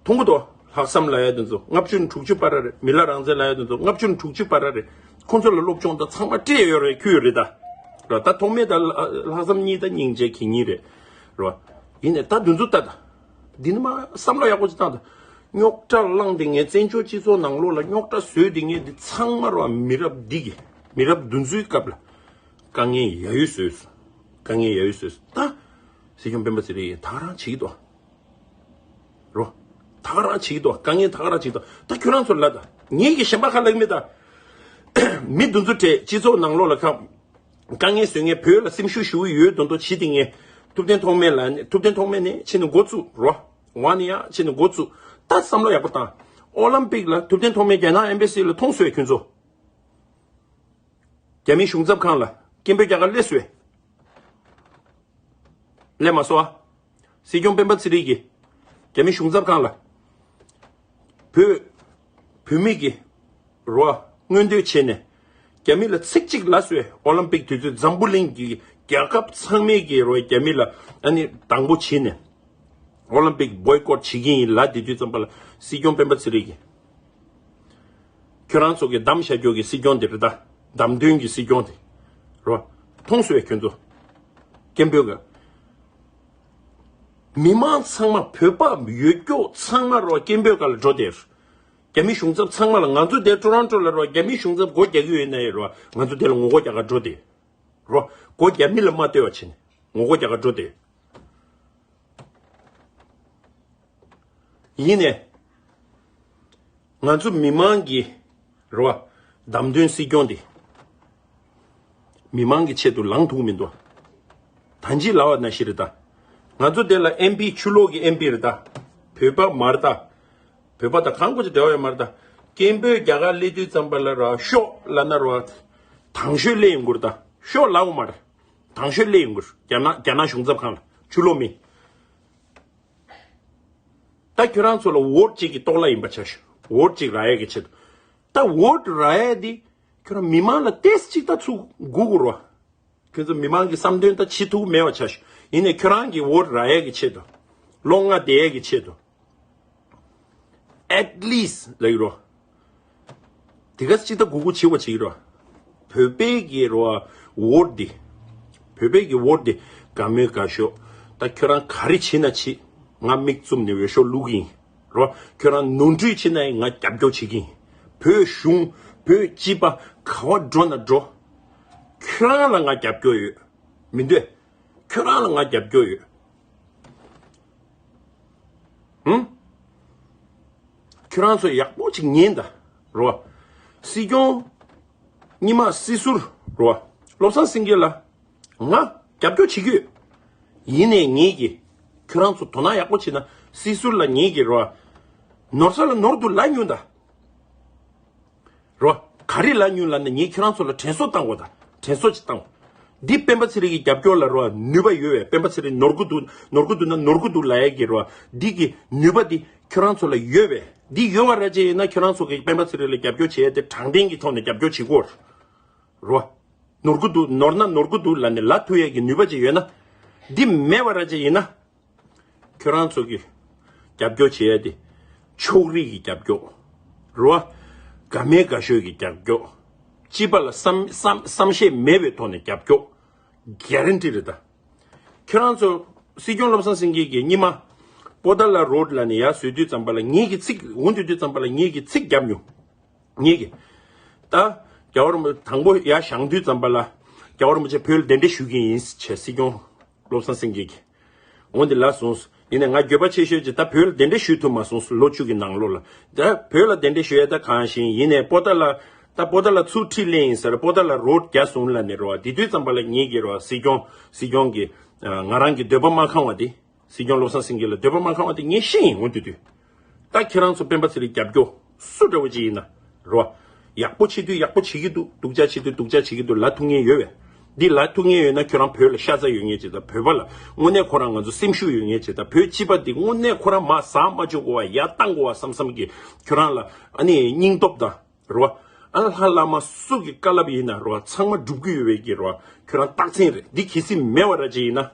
མཐོང་གི་འདུག་ལྷག་བསམ་ལབ་ཡ་དེ་ཚོ་ལྔ་བཅུ་དྲུག་ཅུ་བར་རེད། མི་ལ་རང་བཙན་ལབ་ཡ་དེ་ཚོ་ལྔ་བཅུ་དྲུག་ཅུ་བར་རེད། ཁོང་ཚོ་ལ་སློབ་སྦྱོང་དང་ཚང་མ་སྤྲད་ཡོད་རེད། ཁུལ་ཡོད་རེད་ད། ར་ད་ཐོགས་མེད་ད་ལྷག་བསམ་གཉིས་ད་སྙིང་རྗེ་གི་གཉིས་རེད། ར་ཡིན་ནས་ད་དེ་ཚོ་ད་ད་འདི་ནི་མ་བསམ་བློ་ཡག་པོ་ཅིག་བཏང་ད། རྙོག་དྲ་བསླངས་དེ་ངས་བཙན་བྱོལ་སྤྱི་ཚོགས་ནང་ལོགས་ལ་རྙོག་དྲ་བཟོས་དེ་ངས་འདི་ཚང་མ་ར་མི་རབས་འདི་གི་མི་རབས་འདི་ཚོའི་སྐབས་ལ་དཀའ་ངལ་ཡ་ཡོད་བཟོས་སོང་། དཀའ་ངལ་ཡ་ཡོད་བཟོས་སོང་ད། སྲིད་སྐྱོང་སྤེན་པ་ཚེ་རིང་ད་ག་རང་བྱེད་ཀྱི་འདུག་རོ། ད་ག་རང་བྱེད་ཀྱི་འདུག་དཀའ་ངལ་ད་ག་རང་བྱེད་ཀྱི་འདུག་ད་ཁྱོད་རང་ཚོ་ལ་ད་ངས་ཀྱི་གཞན་པ་ཁ་ལག་མེད་ད། མི་འདི་ཚོ་གྲས་སྤྱི་ཚོགས་ནང་ལོགས་ལ་ཁ་དཀའ་ངལ་བཟོས་ངས་བོད་ལ་སེམས་ཤུགས་ཞུ་གི་ཡོད་དོན་དུ་བྱེད་དེ་ངས་ཐུབ་བསྟན་ཐོགས་མེད་ལ་ནི་ཐུབ་བསྟན་ཐོགས་མེད་ནས་ཕྱི་ནས་འགོ་བཙུགས་རོ། ཝ་ནི་ཡ་ཕྱི་ནས་འགོ་བཙུགས་ད་བསམ་བློ་ཡག་པོ་བཏང་། ཨོ་ལམ་པིག་ལ་ཐུབ་བསྟན་ཐོགས་མེད་རྒྱ་ནག་ཨེམ་པེ་སི་ལ་ཐོངས་སོས་ཁྱོད་ཚོ། རྒྱ་མི་གཞུང་ཚབ་ཁང་ལ་སྐད་འབོད་རྒྱག་ག་སླེབས་སོས། སླེབས་མ་སོང་ཨ། སྲིད་སྐྱོང་སྤེན་པ་ཚེ་རིང་གིས་རྒྱ་མི་གཞུང་ཚབ་ཁང་ལ་བོད་བོད་མི་གི་རོ་མངོན་འདོད་བྱས་ནས་རྒྱ་མི་ལ་ཚིག་གཅིག་ལབ་སོས། ཨོ་ལམ་པིག་དུས་ཚོད་འཛམ་བུ་གླིང་གི་རྒྱལ་ཁབ་ཚང་མས་ཀྱི་རོ་རྒྱ་མི་ལ་ཨ་ནི་དང་པོ་བྱས་ནས་ཨོ་ལམ་པིག་བོའི་ཀོཊ་བྱེད་ཀྱི་ཡིན་ལབ་དེ་དུས་ཙམ་པ་ལ་སྲིད་སྐྱོང་སྤེན་པ་ཚེ་རིང་གིས། ཁྱོད་རང་ཚོ་གི་བདམས་བཞག་རྒྱུ་གི་སྲིད་སྐྱོང་དེ་རེད་ད། བདམས་ཐོན་གྱི་སྲིད་སྐྱོང་དེ། རོ། མཐོང་སོང་ཡ་ཁྱོད་ཚོ། སྐད་འབོད་ག་མི་མང་ཚང་མ་བོད་པ་ཡོད་སྐྱོ་ཚང་མ་རོ་སྐད་འབོད་ག་ལ་འགྲོ་དེ། རྒྱ་མི་གཞུང་ཚབ་ཚང་མ་ལ་ང་ཚོ་དེ་ཊོ་རོན་ཊོ་ལ་རོ་རྒྱ་མི་གཞུང་ཚབ་སྒོ་རྒྱག་གི་ཡོད་ན་ཡ་རོ་ང་ཚོ་དེ་ལ་ངོ་རྒོལ་རྒྱག་ག་འགྲོ་དེ། རོ། སྒོ་རྒྱ་མི་ལ་མ་ལྟོས་པ་བྱས་ནས་ངོ་རྒོལ་རྒྱག་ག་འགྲོ་དེ། ཡིན་ནས། ང་ཚོ་མི་མང་གི་རེད་བ། བདམས་ཐོན་སྲིད་སྐྱོང་དེ། མི་མང་གི་ཆེད་དུ་ལངས་ཐུབ་མི་འདུག་ད་ཅི་ལབ་པ་ནང་བཞིན་རེད་ད། ང་ཚོ་དེ་ལ་ཨེམ་པི་ཕྱི་ལོགས་ཀྱི་ཨེམ་པི་རེད་ད། བོད་པ་མ་རེད་ད། བོད་པ་དང་གང་གོ་ཅི་འབྲེལ་བ་ཡོད་མ་རེད་ད། སྐད་འབོད་རྒྱག་ག་སླེབས་དུས་ཙམ་པ་ལ་རོ། ཤོག་ལབ་ན་རོ། དང་ཤོས་སླེབས་ཡོང་གི་རེད་ད། ཤོག་ལབ་དགོས་མ་རེད། དང་ཤོས་སླེབས་ཡོང་གི་རེད། རྒྱ་ནག་རྒྱ་ནག་གཞུང་ཚབ་ཁང་ལ་ཕྱི་ལོགས་མི། ད་ཁྱོད་རང་ཚོ་ལ་ཝོཊ་གཅིག་གི་ལྟོ་ལ་ཡིན་པ་ཆ་ཞུ། ཝོཊ་གཅིག་རག་ཡས་ཀྱི་ཆེད་དུ། ད་ཝོཊ་རག་ཡས་འདི་ཁྱོད་རང་མི་མང་ལ་ཏོག་ཙམ་ཅིག་ད་ཚུར་སྒུག་དགོས་རེད་བ། ཁྱོད་ཚོ་མི་མང་གི་བསམ་དོན་ད་བྱེད་ཐུབ་མེད་པ་ཆ་ཞུ། ཡིན་ནའི་ཁྱོད་རང་གི་ཝོཊ་རག་ཡས་ཀྱི་ཆེད་དུ། ལོ་ལྔ་བསྡད་ཡས་ཀྱི་ཆེད་དུ། At least ལབ་ཀྱི་རོ། དེ་ག་ཅིག་ད་སྒུག་སྒུག་བྱེད་པ་བྱེད་ཀྱི་རོ། བོད་པའི་གི་རོ། ཝོཊ་འདི། བོད་པའི་གི་ཝོཊ་འདི། དགའ་མོས་དགའ་ཤོས། ད་ཁྱོད་རང་ག་རེ་བྱེད་ན་བྱེད། ང་མིག་བཙུམ་ནས་འོས་ཤོག་བླུག་གི་ཡིན། རོ། ཁྱོད་རང་ནོར་འཁྲུལ་བྱེད་ན་ཡང་ང་རྒྱབ་སྐྱོར་བྱེད་ཀྱི་ཡིན། བོད་གཞུང་། བོད་སྤྱི་པ་ག་བ་འགྲོ་ན་འགྲོ། ཁྱོད་རང་ལ་ང་རྒྱབ་སྐྱོར་ཡོད། མི་འདོད། ཁྱོད་རང་ལ་ང་རྒྱབ་སྐྱོར་ཡོད། ཧུམ། ཁྱོད་རང་ཚོ་ཡག་པོ་ཅིག་ཉན་ད། རོ། སྲིད་སྐྱོང་། སྔོན་མ་སྲིད་ཟུར། རོ། བློ་བཟང་སེང་གེ་ལ། ང་རྒྱབ་སྐྱོར་བྱེད་ཀྱི་ཡོད། ཡིན་ནའི་ངེད་ཀྱིས་ཁྱོད་རང་ཚོ་དོ་སྣང་ཡག་པོ་བྱེད་ན། སྲིད་ཟུར་ལ་ངེད་ཀྱིས་རོ། ནོར་ས་ལ་ནོར་འདུག་ལབ་མྱོང་ད། རོ། ག་རེ་ལབ་མྱོང་ལབ་ན། ངས་ཁྱོད་རང་ཚོ་ལ་དྲན་གསོ་བཏང་དགོས་ད། དྲན་གསོ་ཅིག་བཏང་དགོས། འདི་སྤེན་པ་ཚེ་རིང་གི་རྒྱབ་སྐྱོར་ལ་རོ། ནུས་པ་ཡོད་པས། སྤེན་པ་ཚེ་རིང་ནོར་གི་འདུག་ནོར་གི་འདུག་ན་ནོར་གི་འདུག་ལབ་ཡས་ཀྱི་རོ། འདི་གི་ནུས་པ་འདི་ཁྱོད་རང་ཚོ་ལ་ཡོད་པས། འདི་ཡོད་པ་ར་ཅིག་ཡིན་ན་ཁྱོད་རང་ཚོ་གི་སྤེན་པ་ཚེ་རིང་ལ་རྒྱབ་སྐྱོར་བྱེད་ཡས་དེ་དྲང་བདེན་གྱི་ཐོག་ནས་རྒྱབ་སྐྱོར་བྱེད་དགོས། རོ། ནོར་གི་འདུག་ནོར་ན་ནོར་གི་འདུག་ལབ་ནས་ལབ་ཐུབ་ཡས་ཀྱི་ནུས་པ་ཅིག་ཡོད་ན། འདི་མེད་པ་ར་ཅིག་ཡིན་ན། ཁྱོད་རང་ཚོ་གི་རྒྱབ་སྐྱོར་བྱེད་ཡ་དེ། ཕྱོགས་རིས་ཀྱི་རྒྱབ་སྐྱོར། རེད་བ། དགའ་མོས་དགའ་ཤོས་ཀྱི་རྒྱབ་སྐྱོར། སྤྱི་པ་ལ་བསམ་བསམ་བསམ་ཤེས་མེད་པའི་ཐོག་ནས་རྒྱབ་སྐྱོར། གྷ་རན་ཊི་རེད་ད། ཁྱོད་རང་ཚོ་སྲིད་སྐྱོང་བློ་བཟང་སེང་གེ་གིས་སྔོན་མ་པོ་ཏཱ་ལ་རོཌ་ལབ་ནས་ཡར་བཟོས་དུས་ཙམ་པ་ལ་ངེད་ཀྱི་ཚིག་འོང་དུས་དུས་ཙམ་པ་ལ་ངེད་ཀྱི་ཚིག་རྒྱབ་མྱོང་། ངེད་ཀྱིས། ད། རྒྱལ་བ་རིན་པོ་དང་པོ་ཡར་བཞེངས་དུས་ཙམ་པ་ལ། རྒྱལ་བ་རིན་པོ་ཆེ་བོད་ལ་གདན་འདྲེན་ཞུ་གི་ཡིན་ཟེར་བྱས་སྲིད་སྐྱོང་བློ་བཟང་སེང་གེ་གིས། འོ་འདི་ལབ་སོང་། ཡིན་ནའི་ང་འགྱོད་པ་ཆེ་ཤོས་ཀྱི་ད་བོད་ལ་གདན་འདྲེན་ཞུ་ཐུབ་མ་སོང་། ལོ་བཅུ་གི་ནང་ལོགས་ལ། ད་བོད་ལ་གདན་འདྲེན་ཞུ་ཡ་ད་གང་ཞིག་ཡིན་ནའི་པོ་ཏཱ་ལ། ད་པོ་ཏཱ་ལ་ཚུར་ཁྲིད་ལེ་ཡིན་ཟེར། པོ་ཏཱ་ལ་རོཌ་རྒྱག་སོང་ལབ་ནས་རོ། དེ་དུས་ཙམ་པ་ལ་ངེད་ཀྱིས་རོ། སྲིད་སྐྱོང་སྲིད་སྐྱོང་གིས་ང་རང་གི་འདོད་པ་མ་ཁེངས་པ་དེ། སྲིད་སྐྱོང་བློ་བཟང་སེང་གེ་ལ་འདོད་པ་མ་ཁེངས་པ་དེ་ངས་ཤེས་ཡིན། འོ་དེ་དུས། ད་ཁྱེད་རང་ཚོ་སྤེན་པ་ཚེ་རིང་རྒྱབ་སྐྱོར་སུ་འདྲ་བོ་ཅིག་ཡིན་ན་རོ། ཡག་པོ་བྱེད་དུས་ཡག་པོ་བྱེད་ཀྱི་འདུག་སྡུག་ཅག་བྱེད་དུས་སྡུག་ཅག་བྱེད་ཀྱི་འདུག་ལབ་ཐུབ་མཁན་ཡོད་པས། འདི་ལབ་ཐུབ་མཁན་ཡོད་ན་ཁྱོད་རང་བོད་ལ་ཤ་ཚ་ཡོད་མཁན་ཅིག་དང་། བོད་པ་ལ་དངོས་གནས་ཁོ་རང་ང་ཚོ་སེམས་ཤུགས་ཡོད་མཁན་ཅིག་དང་། བོད་སྤྱི་པ་འདི་དངོས་གནས་ཁོ་རང་མར་ཟག་མ་བཅུག་དགོས་པ། ཡར་བཏང་དགོས་པ་བསམ་བསམ་གྱི་ཁྱོད་རང་ལ་ཨ་ནི་སྙིང་སྟོབས་དང་རོ། ཨ་ལྷ་བླ་མ་སུ་གི་བཀའ་སློབ་ཡིན་ན་རོ། ཚང་མ་སྒྲུབ་ཀྱི་ཡོད་པའི་གི་རོ། ཁྱོད་རང་རྟགས་མཚན་རེད། འདི་གལ་སྲིད་མེད་པ་ར་ཅིག་ཡིན་ན།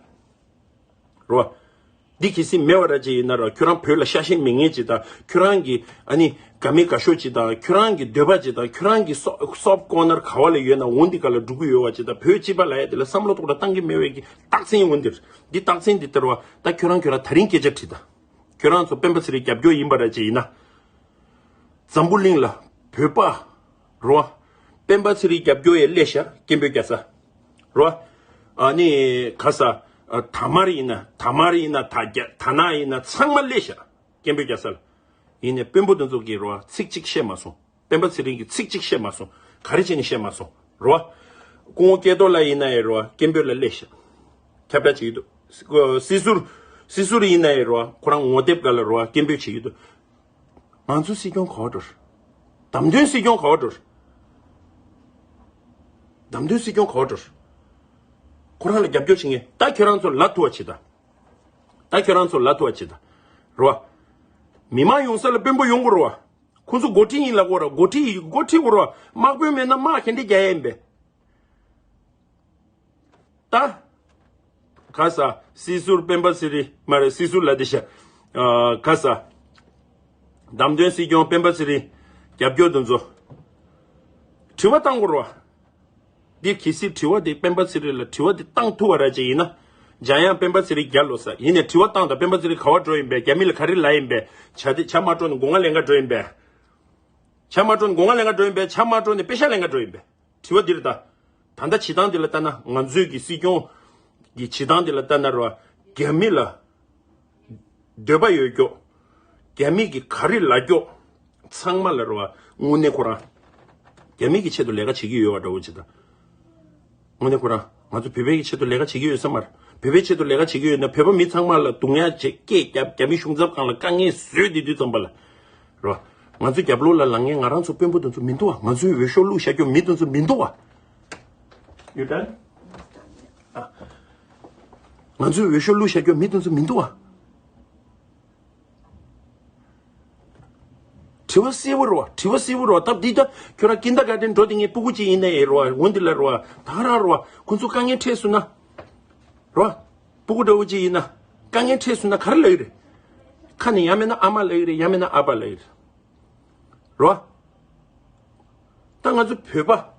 རོ། འདི་གལ་སྲིད་མེད་པ་ར་ཅིག་ཡིན་ན་རོ། ཁྱོད་རང་བོད་ལ་ཤ་ཞེན་མེད་མཁན་ཅིག་དང་། ཁྱོད་རང་གི་ཨ་ནི་དགའ་མོས་དགའ་ཤོས་ཅིག་དང་། ཁྱོད་རང་གི་འདོད་པ་ཅིག་དང་། ཁྱོད་རང་གི་སོ་སོབ་ཀོ་ནར་ག་བ་ལ་ཡོད་ན་འོ་འདི་ག་ལ་འགྲོ་གི་ཡོད་པ་ཅིག་དང་། བོད་སྤྱི་པ་ལབ་ཡ་དེ་ལ་བསམ་བློ་ཏོག་ཙམ་བཏང་གི་མེད་པའི་གི་རྟགས་མཚན་འོ་འདིར། འདི་རྟགས་མཚན་འདི་ལྟར་བ་ད་ཁྱོད་རང་ཁྱོད་རང་དེ་རིང་སྐད་ཆ་དྲིས་དང་། ཁྱོད་རང་ཚོ་སྤེན་པ་ཚེ་རིང་རྒྱབ་སྐྱོར་ཡིན་པ་ར་ཅིག་ཡིན་ན། འཛམ་བུ་གླིང་ལ་བོད་པ་རོ། སྤེན་པ་ཚེ་རིང་རྒྱབ་སྐྱོར་ཡས་སླེབས་ཤག་སྐད་འབོད་རྒྱག་ས་རོ། ཨ་ནི་ག་ས། ཨ་ཐ་མར་ཡིན་ན། ཐ་མར་ཡིན་ན། ད་རྒྱ་ད་ན་ཡིན་ན། ཚང་མ་སླེབས་ཤག་སྐད་འབོད་རྒྱག་ས་ལ། ཡིན་ནའི་དཔོན་པོ་དེ་ཚོ་གིས་རོ་ཚིག་གཅིག་བཤད་མ་སོང་། སྤེན་པ་ཚེ་རིང་གིས་ཚིག་གཅིག་བཤད་མ་སོང་། ག་རེ་བྱས་ནས་བཤད་མ་སོང་རོ། སྐུ་ངོ་སྐལ་རྡོར་ལགས་ཡིན་ན་ཡང་རོ། སྐད་འབོད་ལ་སླེབས་ཤག་ཁྱབ་བསྒྲགས་བྱེད་ཀྱི་འདུག་སྲིད་ཟུར། སྲིད་ཟུར་ཡིན་ན་ཡང་རོ། ཁོ་རང་ངོ་དེབ་སྒང་ལ་རོ་སྐད་འབོད་བྱེད་ཀྱི་འདུག་ང་ཚོ་སྲིད་སྐྱོང་ག་པར་འགྲོ། བདམས་ཐོན་སྲིད་སྐྱོང་ག་པར་འགྲོ། བདམས་ཐོན་སྲིད་སྐྱོང་ག་པར་འགྲོ། ཁོ་རང་ལ་རྒྱབ་སྐྱོར་བྱེད་མཁན་ད་ཁྱོད་རང་ཚོ་ལབ་ཐུབ་པ་བྱེད་ད། ད་ཁྱོད་རང་ཚོ་ལབ་ཐུབ་པ་བྱེད་ད། རེད་བ། མི་མང་ཡོང་ས་ལ་དཔོན་པོ་ཡོང་དགོས་རེད་བ། ཁོ་ཚོ་འགོ་ཁྲིད་ཡིན་ལབ་དགོས་རེད་བ། འགོ་ཁྲིད་འགོ་ཁྲིད་དགོས་རེད་བ། དམག་དཔོན་མེད་ན་དམག་ག་འདྲས་རྒྱག་ཡ་ཡིན་པས། ད། ག་ས། སྲིད་ཟུར་སྤེན་པ་ཚེ་རིང་མ་རེད། སྲིད་ཟུར་ལབ་བསྡད་ཤག་ཨ། ག་ས། བདམས་ཐོན་སྲིད་སྐྱོང་སྤེན་པ་ཚེ་རིང་རྒྱབ་སྐྱོར་དེ་ཚོ། དྲི་བ་བཏང་དགོས་རེད་བ། འདི་གལ་སྲིད་དྲི་བ་འདི་སྤེན་པ་ཚེ་རིང་ལ་དྲི་བ་འདི་བཏང་ཐུབ་པ་ར་ཅིག་ཡིན་ན། འཇམ་དབྱངས་སྤེན་པ་ཚེ་རིང་རྒྱལ་ལོ་ས་ཡིན་ནས་དྲི་བ་བཏང་དང་། སྤེན་པ་ཚེ་རིང་ག་པར་འགྲོ་ཡིན་པས། རྒྱ་མི་ལ་ག་རེ་ལབ་ཡིན་པས། བྱ་དེ་བྱ་མ་སྤྲོ་ནས་སྒོ་ང་ལེན་ག་འགྲོ་ཡིན་པས། བྱ་མ་སྤྲོ་ནས་སྒོ་ང་ལེན་ག་འགྲོ་ཡིན་པས། བྱ་མ་སྤྲོ་ནས་པེ་ཤག་ལེན་ག་འགྲོ་ཡིན་པས། དྲི་བ་འདི་རེད་ད། ད་ལྟ་བྱེད་སྟངས་འདི་ལ་ལྟ་ན། ང་ཚོའི་གི་སྲིད་སྐྱོང་གི་བྱེད་སྟངས་འདི་ལ་ལྟ་ན་ར་བ། རྒྱ་མི་ལ་འདོད་པ་ཡོད་ཀྱོག་རྒྱ་མི་གི་ག་རེ་ལབ་ཀྱོག་ཚང་མ་ལ་ར་བ། དངོས་གནས་ཁོ་རང་རྒྱ་མི་གི་ཆེད་དུ་ལས་ཀ་བྱེད་ཀྱི་ཡོད་པ་འདྲ་བོ་ཅིག་དང་། དངོས་གནས་ཁོ་རང་ང་ཚོ་བོད་པའི་གི་ཆེད་དུ་ལས་ཀ་བྱེད་ཀྱི་ཡོད་ས་མ་རེད། བོད་པའི་ཆེད་དུ་ལས་ཀ་བྱེད་ཀྱི་ཡོད་ན། བོད་པ་མི་ཚང་མ་ལ་རྡུང་ཡ་བྱེད། སྐད་རྒྱབ། རྒྱ་མི་གཞུང་ཚབ་ཁང་ལ་དཀའ་ངལ་བཟོས་བསྡད་དུས་ཙམ་པ་ལ་ར་བ། ང་ཚོའི་རྒྱབ་ལོགས་ལ་ལངས་མཁན་ང་རང་ཚོ་དཔོན་པོ་དེ་ཚོ་མི་འདུག་བ། ང་ཚོའི་འོས་ཤོག་བླུགས་བཞག་རྒྱུ་མི་དེ་ཚོ་མི་འདུག་བ། ཡོད་དམ། ང་ཚོའི་འོས་ཤོག་བླུགས་བཞག་རྒྱུ་མི་དེ་ཚོ་མི་འདུག་བ། དྲི་བ་གསལ་པོ་རེད་བ། དྲི་བ་གསལ་པོ་རེད་བ། སྟབས་བདེ་ད་ཁྱོད་རང་ཀིན་ཌར་གྷར་ཌེན་འགྲོ་དེ་ངའི་སྤུ་གུ་གཅིག་ཡིན་ན་ཡང་རེད་བ། འོན་ཏེ་ལ་རེད་བ། ད་ག་རང་རེད་བ། ཁོ་ཚོ་དཀའ་ངལ་འཕྲད་སོང་ན། རེད་བ། སྤུ་གུ་འདྲ་བོ་གཅིག་ཡིན་ན། དཀའ་ངལ་འཕྲད་སོང་ན་ག་རེ་ལབ་ཀྱི་རེད། ཁ་ནས་ཡང་མིན་ན་ཨ་མ་ལབ་ཀྱི་རེད། ཡང་མིན་ན་ཨ་ཕ་ལབ་ཀྱི་རེད། རེད་བ། ད་ང་ཚོ་བོད་པ།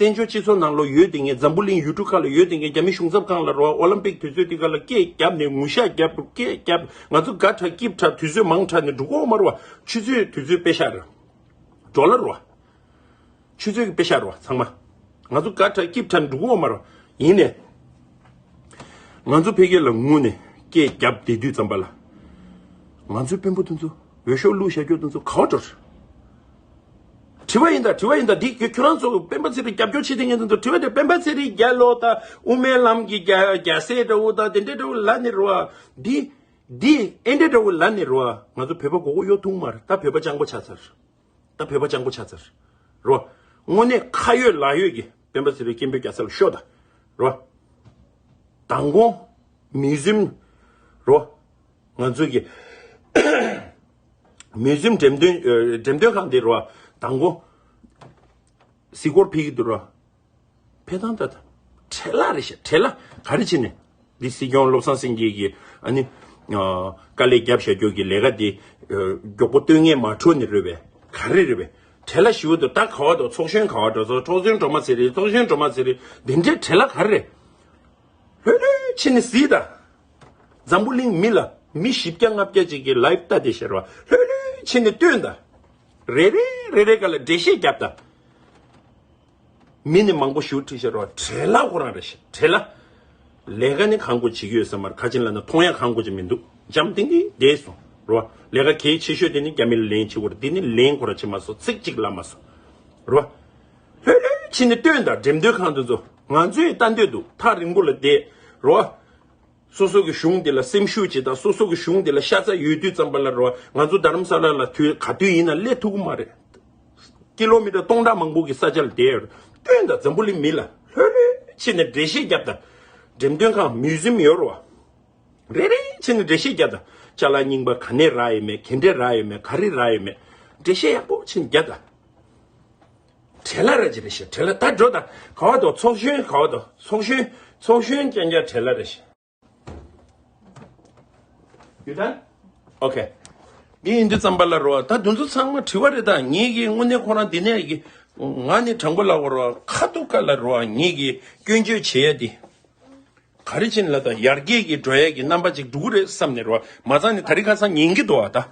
བཙན་བྱོལ་སྤྱི་ཚོགས་ནང་ལོགས་ཡོད་དེ་ངས་འཛམ་བུ་གླིང་ཡུལ་གྲུ་ཁག་ལ་ཡོད་དེ་ངས་རྒྱ་མི་གཞུང་ཚབ་ཁང་ལ་རེད་བ། ཨོ་ལིམ་པིག་དུས་ཚོད་དེ་ག་ལ་སྐད་བརྒྱབ་ནས་ངུ་ཤག་བརྒྱབ། སྐད་བརྒྱབ། ང་ཚོ་དགའ་དྲགས་སྐྱིད་དྲགས་དུས་ཚོད་མང་དྲགས་ནས་འགྲོ་གི་ཡོད་མ་རེད་བ། ཆུ་ཚོད་དུས་ཚོད་དཔེ་ཤག་རེད། ཌོ་ལར་རེད་བ། ཆུ་ཚོད་ཀྱི་དཔེ་ཤག་རེད་བ་ཚང་མ། ང་ཚོ་དགའ་དྲགས་སྐྱིད་དྲགས་འགྲོ་གི་ཡོད་མ་རེད་བ། ཡིན་ནས། ང་ཚོ་ཕ་གི་ལ་ངུ་ནས་སྐད་བརྒྱབ་བསྡད་དུས་ཙམ་པ་ལ། ང་ཚོའི་དཔོན་པོ་དེ་ཚོ་འོས་ཤོག་བླུགས་བཞག་རྒྱུ་དེ་ཚོ་ག་པར་འགྲོ་རེད། དྲི་བ་ཡིན་ད། དྲི་བ་ཡིན་ད། འདི་ཁྱོད་རང་ཚོ་སྤེན་པ་ཚེ་རིང་རྒྱབ་སྐྱོར་བྱེད་དེ་ངས་ཚོ་དྲི་བ་དེ་སྤེན་པ་ཚེ་རིང་རྒྱལ་ལོ་དང་དབུ་མའི་ལམ་གྱི་རྒྱལ་རྒྱལ་སྲས་འདྲ་བོ་དང་དེ་འདྲ་འདྲ་བོ་ལབ་ནས་རེད་བ། འདི་འདི་ཨེ་འདྲ་འདྲ་བོ་ལབ་ནས་རེད་བ། ང་ཚོ་བོད་པ་མགོ་སྐོར་གཡོ་ཐུབ་མ་རེད། ད་བོད་པ་སྤྱང་པོ་ཆགས་ཚར། ད་བོད་པ་སྤྱང་པོ་ཆགས་ཚར། རེད་བ། དངོས་གནས་ཁ་ཡོད་ལག་ཡོད་ཀྱི་སྤེན་པ་ཚེ་རིང་སྐད་འབོད་རྒྱག་ས་ལ་ཤོག་ད། རེད་བ། མདང་དགོང་མིའུ་ཟིམ། རེད་བ། ང་ཚོ་གི་མིའུ་ཟིམ་འགྲེམས་སྟོན། ཨ། འགྲེམས་སྟོན་ཁང་འདི་རེད་བ། མདང་དགོང་གཟིགས་སྐོར་ཕེབས་ཀྱི་འདུག་རེད་བ། ཕེབས་སྟངས་ད་ད་བྲེལ་བ་རེད་ཤག་བྲེལ་བ། ག་རེ་བྱས་ནས། འདི་སྲིད་སྐྱོང་བློ་བཟང་སེང་གེ་གིས་ཨ་ནི། ཨ། དཀའ་ལས་བརྒྱབ་བཞག་རྒྱུ་གི་ལས་ཀ་འདི། ཨ། མགྱོགས་པོ་སྟོན་མཁན་མ་འཕྲོད་ནི་རེད་པས། ག་རེ་རེད་པས། བྲེལ་བ་ཞེ་པོ་འདུག་ད་ག་པར་འགྲོ། ཚོགས་གཞོན་ག་པར་འགྲོ་སོང་། ཚོགས་གཞོན་འགྲོ་མ་ཟེར་རེད། ཚོགས་གཞོན་འགྲོ་མ་ཟེར་རེད། འདི་འདྲའི་བྲེལ་བ་ག་རེ་རེད། ལྷོད་ལྷོད་བྱས་ནས་གཟིགས་ད། འཛམ་བུ་གླིང་མི་ལ་མི་བཞི་བརྒྱ་ལྔ་བརྒྱ་ཅིག་གིས་ལའིབ་ལྟ་བསྡད་ཤག་རེད་བ། ལྷོད་ལྷོད་བྱས་ནས་སྟོན་ད། རེ་རེ་རེ་རེ་ག་ལ་འགྲེལ་བཤད་བརྒྱབ་ད། མི་ནི་མང་པོ་ཞེ་པོ་ཁྲིད་ཤག་རེད་བ། བྲེལ་བ་ཁོ་རང་རེད་ཤག་བྲེལ་བ། ལས་ཀ་ནི་གང་དགོས་བྱེད་ཀྱི་ཡོད་ས་མ་རེད། ག་ཅི་ལབ་ན་མཐོང་ཡག་གང་དགོས་ཅིག་མི་འདུག་འཇམ་ཐིང་ཐིང་བསྡད་སོང་རེད་བ། ལས་ཀ་གལ་ཆེ་ཤོས་དེ་ནི་རྒྱ་མི་ལ་ལན་བྱེད་དགོས་རེད། འདི་ནི་ལན་ཁོ་རང་བྱེད་མ་སོང་། ཚིག་གཅིག་ལབ་མ་སོང་རེད་བ། ལྷོད་ལྷོད་བྱས་ནས་སྟོན་ད། འགྲེམས་སྟོན་ཁང་དེ་ཚོ་ང་ཚོས་ལྟ་འདོད་འདུག་ཐག་རིང་པོ་ལ་བསྡད་རེད་བ། སོ་སོ་གི་གཞུང་དེ་ལ་སེམས་ཤུགས་ཅིག་དང་། སོ་སོ་གི་གཞུང་དེ་ལ་ཤ་ཚ་ཡོད་དུས་ཙམ་པ་ལ་རེད་བ། ང་ཚོ་རྡ་རམ་ས་ལ་ལ་དུས་ག་དུས་ཡིན་ན་སླེབས་ཐུབ་ཀྱི་མ་རེད། ཀི་ལོ་མི་ཊར་སྟོང་ཕྲག་མང་པོ་གི་ས་ཆ་ལ་བསྡད་ཡོད་རེད། སྟོན་ད། འཛམ་བུ་གླིང་མི་ལ་ལྷོད་ལྷོད་བྱས་ནས་འགྲེལ་བཤད་བརྒྱབ་ད། འགྲེམས་སྟོན་ཁང་མིའུ་ཟིམ་ཡོད་རེད་བ། རེ་རེ་བྱས་ནས་འགྲེལ་བཤད་བརྒྱབ་ད། ཅ་ལག་རྙིང་པ་ག་ནས་རག་ཡོད་མེད། ག་འདྲས་རག་ཡོད་མེད། ག་རེ་རག་ཡོད་མེད། འགྲེལ་བཤད་ཡག་པོ་བྱས་ནས་བརྒྱབ་ད། བྲེལ་བ་ར་ཅིག་རེད་ཤག་བྲེལ་བ། ད་འགྲོ་ད། ག་པར་འགྲོ། ཚོགས་གཞོན་ག་པར་འགྲོ། ཚོགས་གཞོན། ཚོགས་གཞོན་རྐྱང་རྐྱང་བྲེལ་བ་རེད་ཤག་ཡོད་ད། ཨོ་ཁེ། འདི་ཡིན་དུས་ཙམ་པ་ལ་རེད་བ། ད་དེ་ཚོ་ཚང་མ་དྲི་བ་རེད། ད་ངེད་ཀྱིས་དངོས་གནས་ཁོ་རང་འདི་ནས་ཀྱི། ང་ནི་དྲང་པོ་ལབ་དགོས་རེད་བ། ཁ་ཐུག་ཀ་ལ་རེད་བ། ངེད་ཀྱིས་སྐྱོན་བརྗོད་བྱེད་ཡ་འདི། ག་རེ་བྱས་ནས་ལབ་ད། ཡར་རྒྱས་ཀྱི་འགྲོ་ཡ་གི་རྣམ་པ་ཅིག་འགྲོ་གི་རེད་བསམ་ནས་རེད་བ། མ་ཚད་ནས་ད་རེས་ཁ་སང་ཉན་གྱི་འདུག་བ་ད།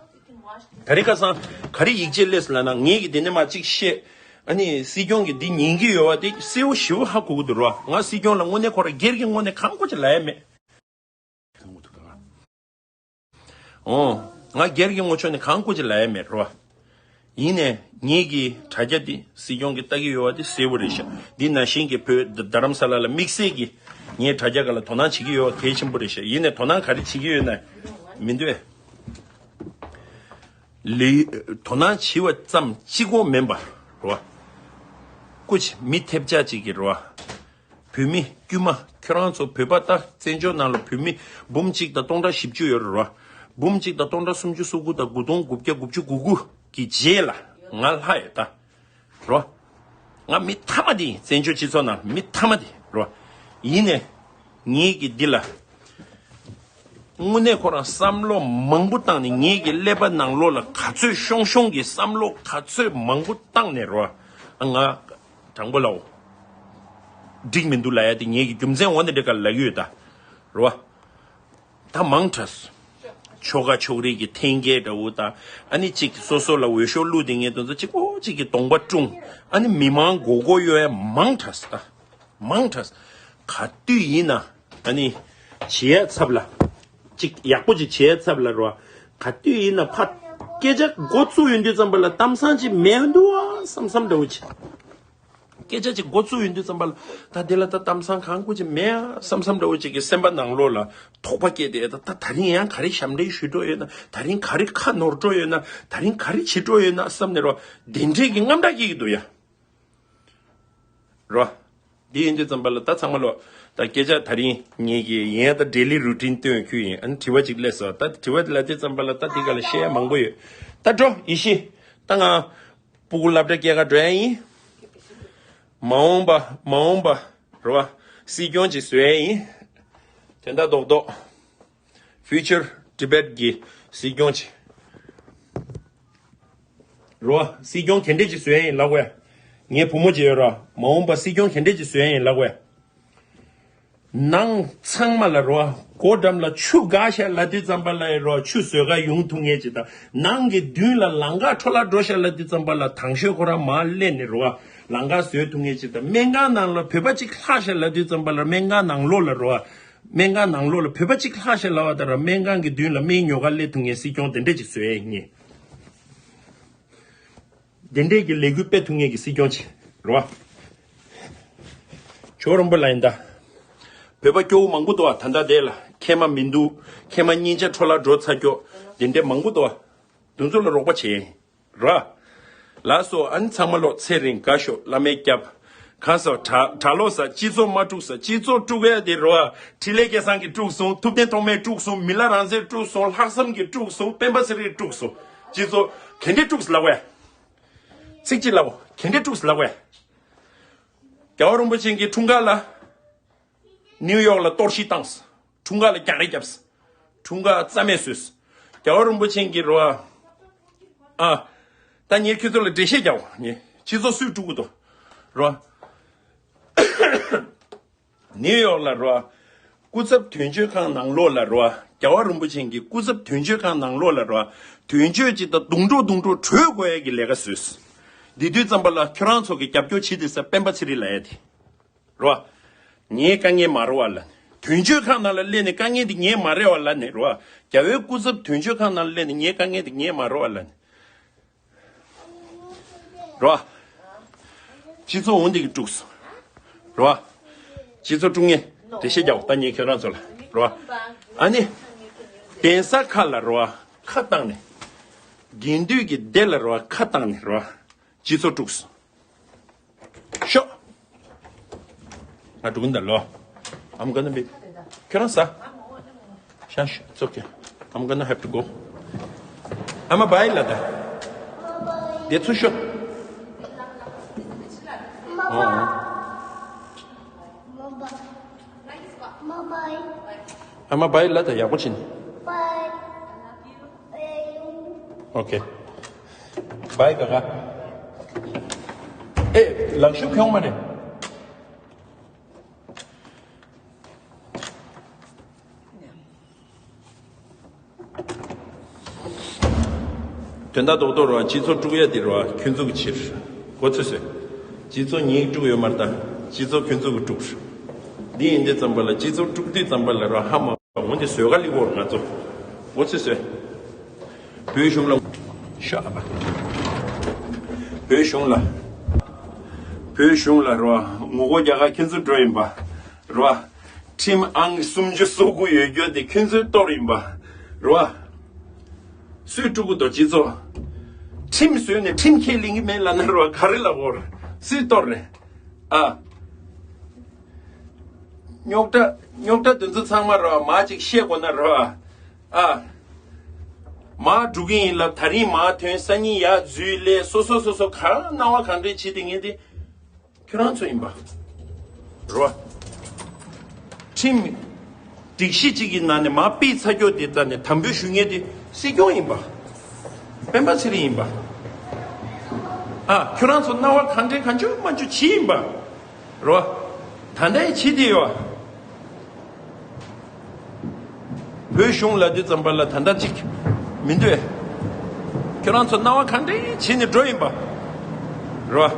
ད་རེས་ཁ་སང་ག་རེ་ཡིད་ཆེས་སླེབས་སོང་ལབ་ན། ངེད་ཀྱིས་འདི་ནས་མར་ཅིག་བཤད། ཨ་ནི་སྲིད་སྐྱོང་གིས་འདི་ཉན་གྱི་ཡོད་བ་དེ་གསལ་པོ་ཞེ་པོ་ཧ་གོ་གི་འདུག་རེད་བ། ང་སྲིད་སྐྱོང་ལ་དངོས་གནས་ཁོ་རང་སྒེར་གྱི་ངོས་ནས་གང་དགོས་ཅིག་ལབ་ཡ་མེད། ཨོ། ང་སྒེར་གྱི་ངོས་ཕྱོགས་ནས་གང་དགོས་ཅིག་ལབ་ཡ་མེད་རེད་བ། ཡིན་ནས་ངེད་ཀྱི་དྲ་རྒྱ་འདི་སྲིད་སྐྱོང་གིས་ལྟ་གི་ཡོད་བ་དེ་གསལ་པོ་རེད་ཤག་འདི་ནང་བཞིན་གྱི་བོད་རྡ་རམ་ས་ལ་ལ་དམིགས་བསལ་གྱི་ངའི་དྲ་རྒྱ་སྒང་ལ་དོ་སྣང་བྱེད་ཀྱི་ཡོད་བ་གལ་ཆེན་པོ་རེད་ཤག་ཡིན་ནས་དོ་སྣང་ག་རེ་བྱེད་ཀྱི་ཡོད་ན་མི་འདུག་ཨེ། ལི། དོ་སྣང་བྱེད་པ་ཙམ་གཅིག་པོ་མིན་པ་རེད་བ། སྐུ་མཁྱེན། མི་ཐེབས་ཆག་ཅིག་གིས་རེད་བ། བོད་མི་དཀྱུས་མ་ཁྱོད་རང་ཚོ་བོད་པ་ད་བཙན་བྱོལ་ནང་ལ་བོད་མི་འབུམ་གཅིག་དང་སྟོང་ཕྲག་བཞི་བཅུ་ཡོད་རེད་བ། འབུམ་གཅིག་དང་སྟོང་ཕྲག་སུམ་ཅུ་སོ་དགུ་དང་དགུ་སྟོང་དགུ་བརྒྱ་དགུ་བཅུ་གོ་དགུ་གི་རྗེས་ལ་ང་ལྷག་ཡོད་ད། རེད་བ། ང་མི་མཐའ་མ་དེ་ཡིན། བཙན་བྱོལ་སྤྱི་ཚོགས་ནང་མི་མཐའ་མ་དེ་རེད་བ། ཡིན་ནས་ངེད་ཀྱིས་འདི་ལ་དངོས་གནས་ཁོ་རང་བསམ་བློ་མང་པོ་བཏང་ནས། ངེད་ཀྱི་ཀླད་པ་ནང་ལོགས་ལ་ག་ཚོད་ཤོང་ཤོང་གི་བསམ་བློ་ག་ཚོད་མང་པོ་བཏང་ནས་རེད་བ། ང་དྲང་པོ་ལབ་འོ། འགྲིག་མི་འདུག་ལབ་ཡ་དེ་ངེད་ཀྱི་རྒྱུ་མཚན་འོ་ན་འདི་ག་ལབ་ཀྱི་ཡོད་ད། རེད་བ། ད་མང་དྲགས། ཆོལ་ཁ་ཕྱོགས་རིས་ཀྱི་འཐེན་འཁྱེར་འདྲ་བོ་དང་། ཨ་ནི་གཅིག་སོ་སོ་ལ་འོས་ཤོག་བླུགས་དེ་ངས་དེ་ཚོ་གཅིག་པོ་གཅིག་གི་གདོང་པ་བཀྲུངས། ཨ་ནི་མི་མང་མགོ་སྐོར་གཡོ་ཡ་མང་དྲགས་ད། མང་དྲགས། ག་དུས་ཡིན་ན་ཨ་ནི་བྱེད་ཡ་ཚབ་ལ། གཅིག་ཡག་པོ་ཅིག་བྱེད་ཡ་ཚབ་ལ་རོ། ག་དུས་ཡིན་ན་ཕ། སྐད་ཆ་འགོ་བཙུགས་ཡོང་དུས་ཙམ་པ་ལ་གཏམ་བཟང་ཅིག་མེད་འདུག་ཨ་བསམ་བསམ་འདྲ་བོ་ཅིག་སྐད་ཆ་ཅིག་འགོ་བཙུགས་ཡོང་དུས་ཙམ་པ་ལ། ད་དེ་ལ་ད་གཏམ་བཟང་གང་དགོས་ཅིག་མེད་ཨ་བསམ་བསམ་འདྲ་བོ་ཅིག་གི་སེམས་པ་ནང་ལོགས་ལ་དོགས་པ་སྐྱེས་ཏེ། ད་ད་ད་རིང་ཡང་ག་རེ་ཞབས་འདྲེན་ཞུས་འགྲོ་ཡོད་ན། ད་རིང་ག་རེ་ཁ་ནོར་འགྲོ་ཡོད་ན། ད་རིང་ག་རེ་བྱེད་འགྲོ་ཡོད་ན་བསམ་ནས་རོ། དེ་འདྲས་ཀྱི་དངངས་སྐྲག་སྐྱེ་གི་འདུག་ཡ། རོ། འདི་ཡིན་དུས་ཙམ་པ་ལ་ད་ཚང་མ་ལོ། ད་སྐད་ཆ་ད་རིང་ངེད་ཀྱི་ཡན་ད་ཌེ་ལི་རུ་ཊིན་སྟོན་རྒྱུ་ཡིན། ཨ་ནི་དྲི་བ་ཅིག་སླེབས་སོང་། ད་དྲི་བ་ལ་དེ་ཙམ་པ་ལ་ད་འདི་ག་ལ་བཤད་ཡ་མང་པོ་ཡོད། ད་འགྲོ་ཡེ་ཤེས། ད་ང་སྤུ་གུ་སློབ་གྲྭ་སྐྱེལ་ག་འགྲོ་ཡ་ཡིན། མ་འོངས་པ་མ་འོངས་པ་རོ། སྲིད་སྐྱོང་ཅིག་བཟོ་ཡ་ཡིན། དོན་དག་རྡོག་རྡོག Future Tibet གི་སྲིད་སྐྱོང་ཅིག་རོ། སྲིད་སྐྱོང་ག་འདྲས་ཅིག་བཟོ་ཡ་ཡིན་ལབ་དགོས། ངའི་བུ་མོ་ཅིག་ཡོད་རོ། མ་འོངས་པ་སྲིད་སྐྱོང་ག་འདྲས་ཅིག་བཟོ་ཡ་ཡིན་ལབ་དགོས། ནང་ཚང་མ་ལ་རོ། སྒོ་འགྲམ་ལ་ཆུ་འགག་ཤག་ལབ་དུས་ཙམ་པ་ལ་རོ། ཆུ་བཟོ་ག་ཡོང་ཐུབ་མཁན་ཅིག་དང་། ནང་གི་མདུན་ལ་ལམ་ཁ་འཕྲོ་བརླག་འགྲོ་ཤག་ལབ་དུས་ཙམ་པ་ལ་དང་ཤོས་ཁོ་རང་མར་སླེབས་ནས་རོ། ལམ་ཁ་བཟོ་ཐུབ་མཁན་ཅིག་དང་། སྨན་ཁང་ནང་ལ་བོད་པ་ཅིག་ལྷག་ཤག་ལབ་དུས་ཙམ་པ་ལ་སྨན་ཁང་ནང་ལོགས་ལ་རོ། སྨན་ཁང་ནང་ལོགས་ལ་བོད་པ་གཅིག་ལྷག་ཤག་ལབ་པ་ལྟར། སྨན་ཁང་གི་མདུན་ལ་སྨན་ཉོ་ག་སླེབས་ཐུབ་མཁན་སྲིད་སྐྱོང་དེ་འདྲ་ཅིག་བཟོ་ཡས་ངེས། དེ་འདྲས་ཀྱི་ལས་འགུལ་སྤེལ་ཐུབ་མཁན་གྱི་སྲིད་སྐྱོང་ཅིག་རེད་བ། ཇོ་རིན་པོ་ལགས་ཡིན་ད། བོད་པ་སྐྱོ་བོ་མང་པོ་འདུག་བ། ད་ལྟ་དེ་ལ་མཁལ་མ་མི་འདུག་མཁལ་མ་སྙིང་རྗེ་འཕྲོ་བརླག་འགྲོ་ཚར་ཀྱོག་དེ་འདྲས་མང་པོ་འདུག་བ། དེ་ཚོ་ལ་རོགས་པ་བྱེད། ར། ལགས་སོ། ཨ་ནི་ཚང་མ་ལོ་ཚེ་རིང་དགའ་ཤོག་བླ་མས་སྐྱབས། གང་ཟག་གྲྭ་གྲྭ་ལོག་ཟ། སྤྱི་ཚོགས་མ་དཀྲུགས་ཟ། སྤྱི་ཚོགས་དཀྲུགས་ཡ་དེ་རོ། ཨ། འཕྲིན་ལས་སྐལ་བཟང་གིས་དཀྲུགས་སོང་། ཐུབ་བསྟན་ཐོགས་མེད་དཀྲུགས་སོང་། མི་ལ་རང་བཙན་དཀྲུགས་སོང་། ལྷག་བསམ་གྱིས་དཀྲུགས་སོང་། སྤེན་པ་ཚེ་རིང་དཀྲུགས་སོང་། སྤྱི་ཚོགས་ག་འདྲས་དཀྲུགས་ལབ་བས། ཚིག་གཅིག་ལབ་བོ། ག་འདྲས་དཀྲུགས་ལབ་བས། རྒྱལ་བ་རིན་པོ་ཆེ་གི་འཁྲུངས་སྐར་ལ། ནིའུ་ཡོག་ལ་གཏོར་བཤིག་བཏང་། འཁྲུངས་སྐར་ལ་རྒྱག་རེས་བརྒྱབ། འཁྲུངས་སྐར་རྩ་མེད་བཟོས། རྒྱལ་བ་རིན་པོ་ཆེ་གིས་རོ། ཨ། ད་ངས་ཁྱོད་ཚོ་ལ་འགྲེལ་བཤད་རྒྱག་ངས་སྤྱི་ཚོགས་སུས་དཀྲུག་གི་འདུག་རོ། ནིའུ་ཡོག་ལ་རོ། སྐུ་ཚབ་དོན་གཅོད་ཁང་ནང་ལོགས་ལ་རོ། རྒྱལ་བ་རིན་པོ་ཆེ་གི་སྐུ་ཚབ་དོན་གཅོད་ཁང་ནང་ལོགས་ལ་རོ། དོན་གཅོད་ཅིག་དང་རྡུང་གྲོགས་རྡུང་གྲོགས་གྲོས་དགོས་ཡ་གི་ལས་ཀ་བཟོས། འདི་དུས་ཙམ་པ་ལ་ཁྱོད་རང་ཚོ་གི་རྒྱབ་སྐྱོར་བྱེད་དེ་ས་སྤེན་པ་ཚེ་རིང་ལབ་ཡ་དེ། རོ། ངའི་དཀའ་ངལ་མ་རོ་བ་ལ། དོན་གཅོད་ཁང་ནང་ལ་སླེབས་ནས་དཀའ་ངལ་འདི་ངའི་མ་རེད་བ་ལ་ནི་རོ། རྒྱལ་བའི་སྐུ་ཚབ་དོན་གཅོད་ཁང་ནང་ལ་སླེབས་ནས་ངའི་དཀའ་ངལ་འདི་ངའི་མ་རོ་བ་ལ་ནི། རོ། སྤྱི་ཚོགས་འོང་འདི་གི་དཀྲུགས་སོང་། རོ། སྤྱི་ཚོགས་དཀྲུགས་ངེས་འགྲེལ་བཤད་རྒྱག་ད་ངས་ཁྱོད་རང་ཚོ་ལ་རོ། ཨ་ནི། གདན་ས་ཁག་ལ་རོ། ཁ་བཏང་ནས། དགེ་འདུན་གྱི་སྡེ་ལ་རོ་ཁ་བཏང་ནས་རོ། སྤྱི་ཚོགས་དཀྲུགས་སོང་། ཤོག་ང་འགྲོ་གི་ཡིན་ད་ལོ། I'm gonna be ཁྱོད་རང་ཟ། ཤ་ཤ། It's okay. I'm gonna have to go. ཨ་མ་བྷའི་ལབ་ད། དེ་ཚུར་ཤོག་ཨོ། ཨ་མ་བྷའི་ལབ་ད་ཡག་པོ་བྱིན། Okay. བྷའི་ཀ་ཀ་ཨེ། ལག་ཤུབས་ཁྱོང་མ་རེད། དོན་དག་རྡོག་རྡོག་རོ། སྤྱི་ཚོགས་དཀྲུག་ཡ་དེ་རོ། ཁྱོད་ཚོ་གི་ཕྱིར། གོ་ཚོད་བཟོས། སྤྱི་ཚོགས་ངས་དཀྲུག་ཡོད་མ་རེད་ད། སྤྱི་ཚོགས་ཁྱོད་ཚོ་གི་དཀྲུག་འདི་ཡིན་དུས་ཙམ་པ་ལ། སྤྱི་ཚོགས་དཀྲུག་དུས་ཙམ་པ་ལ་རོ། ཧ་མ་འོང་དེ་བཟོས་ག་ལི་གོ་ང་ཚོ། གོ་ཚོད་བཟོས། བོད་གཞུང་ལ། ཤ་ཨ་པ། བོད་གཞུང་ལ། བོད་གཞུང་ལ་རོ། ངོ་རྒོལ་རྒྱག་ག་ཁྱོད་ཚོ་འགྲོ་ཡིན་པ། རོ། ཁྲིམས་ཨང་སུམ་ཅུ་སོ་དགུ་ཡོད་རྒྱུ་དེ་ཁྱོད་ཚོའི་གཏོར་ཡིན་པ། རོ། སུས་དཀྲུག་གི་འདུག་སྤྱི་ཚོགས། ཁྲིམས་བཟོས་ནས་ཁྲིམས་ཁས་ལེན་གི་མེད་ལབ་ན་རོ། ག་རེ་ལབ་དགོས་རེད། སུས་གཏོར་རེད། ཨ། རྙོག་དྲ་རྙོག་དྲ་དེ་ཚོ་ཚང་མ་རོ། མ་ཅིག་བཤད་དགོས་ན་རོ། ཨ། མ་འགྲོ་གི་ཡིན་ལབ། ད་རིང་མ་ཐོན། སང་ཉིན་ཡར་འཛུལ་སླེབས། སོ་སོ་སོ་སོ་ག་རེ་སྣང་བ་གང་དྲན་བྱེད་དེ་ངས་དེ། ཁྱོད་རང་ཚོ་ཡིན་པ། རོ། ཁྲིམས། སྒྲིག་གཞི་གཅིག་གི་ནང་ནས་མར་ཕུད་ཚར་རྒྱུ་དེ་རྩ་ནས་དམ་འབུལ་ཞུ་མཁན་དེ་སྲིད་སྐྱོང་ཡིན་པ། སྤེན་པ་ཚེ་རིང་ཡིན་པ། ཨ། ཁྱོད་རང་ཚོ་སྣང་བ་གང་དྲན་གང་བྱུང་མ་བྱུང་བྱེད་ཡིན་པ། རོ། ད་ལྟའི་བྱེད་དེ་ཡོད། བོད་གཞུང་ལ་དུས་ཙམ་པ་ལ་ད་ལྟ་གཅིག་མི་འདུག་ཁྱོད་རང་ཚོ་སྣང་བ་གང་དྲན་བྱས་ནས་འགྲོ་ཡིན་པ། རོ།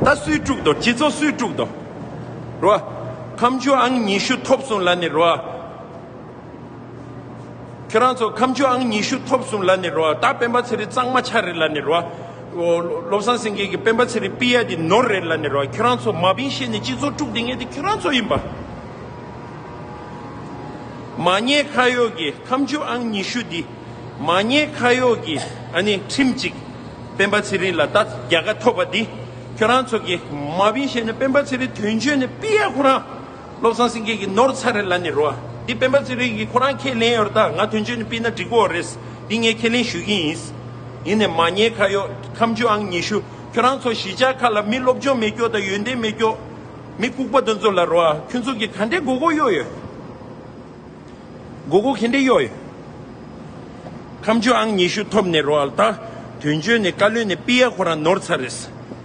ད་སུས་དཀྲུག་དོ། སྤྱི་ཚོགས་སུས་དཀྲུག་དོ། རོ། ཁ་མཆུ་ཨང་ཉི་ཤུ་ཐོབ་སོང་ལབ་ནས་རོ། ཁྱོད་རང་ཚོ་ཁ་མཆུ་ཨང་ཉི་ཤུ་ཐོབ་སོང་ལབ་ནས་རོ། ད་སྤེན་པ་ཚེ་རིང་གཙང་མ་ཆགས་རེད་ལབ་ནས་རོ། བློ་བཟང་སེང་གེ་གིས་སྤེན་པ་ཚེ་རིང་ཕུད་ཡ་དེ་ནོར་རེད་ལབ་ནས་རོ། ཁྱོད་རང་ཚོ་མ་བིན་བཤད་ནས་སྤྱི་ཚོགས་དཀྲུགས་བསྡད་མཁན་དེ་ཁྱོད་རང་ཚོ་ཡིན་པ། མ་ཉེས་ཁ་གཡོག་གི་ཁ་མཆུ་ཨང་ཉི་ཤུ་འདི། མ་ཉེས་ཁ་གཡོག་གི་ཨ་ནི་ཁྲིམས་གཅིག་སྤེན་པ་ཚེ་རིང་ལ་ད་རྒྱལ་ཁ་ཐོབ་པ་འདི། ཁྱོད་རང་ཚོ་གིས་མ་བིན་བཤད་ནས་སྤེན་པ་ཚེ་རིང་དོན་གཅོད་ནས་ཕུད་ཡ་ཁོ་རང་། བློ་བཟང་སེང་གེ་གིས་ནོར་ཚར་རེད་ལབ་ནས་རོ། འདི་སྤེན་པ་ཚེ་རིང་གིས་ཁོ་རང་ཁས་ལེན་ཡོད་རེད། ད་ང་དོན་གཅོད་ནས་ཕུད་ན་འགྲིག་གོ་རེད། འདི་ངས་ཁས་ལེན་ཞུ་གི་ཡིན། ཡིན་ནས་མ་ཉེས་ཁ་གཡོག་ཁ་མཆུ་ཨང་ཉི་ཤུ། ཁྱོད་རང་ཚོ་གཞིས་ཆགས་ཁག་ལ་མི་སློབ་སྦྱོང་མེད་སྐྱོ་དང་ཡོན་ཏན་མེད་སྐྱོ། མི་ལྐུགས་པ་དེ་ཚོ་ལ་རོ། ཁྱོད་ཚོ་གིས་ག་འདྲའི་མགོ་སྐོར་གཡོག་ཡོད། མགོ་སྐོར་ག་འདྲ་གཡོག་ཡོད། ཁ་མཆུ་ཨང་ཉི་ཤུ་ཐོབ་ནས་རོ། ད་དོན་གཅོད་ནས་བཀའ་བློན་ནས་ཕུད་ཡ་ཁོ་རང་ནོར་ཚར་རེད།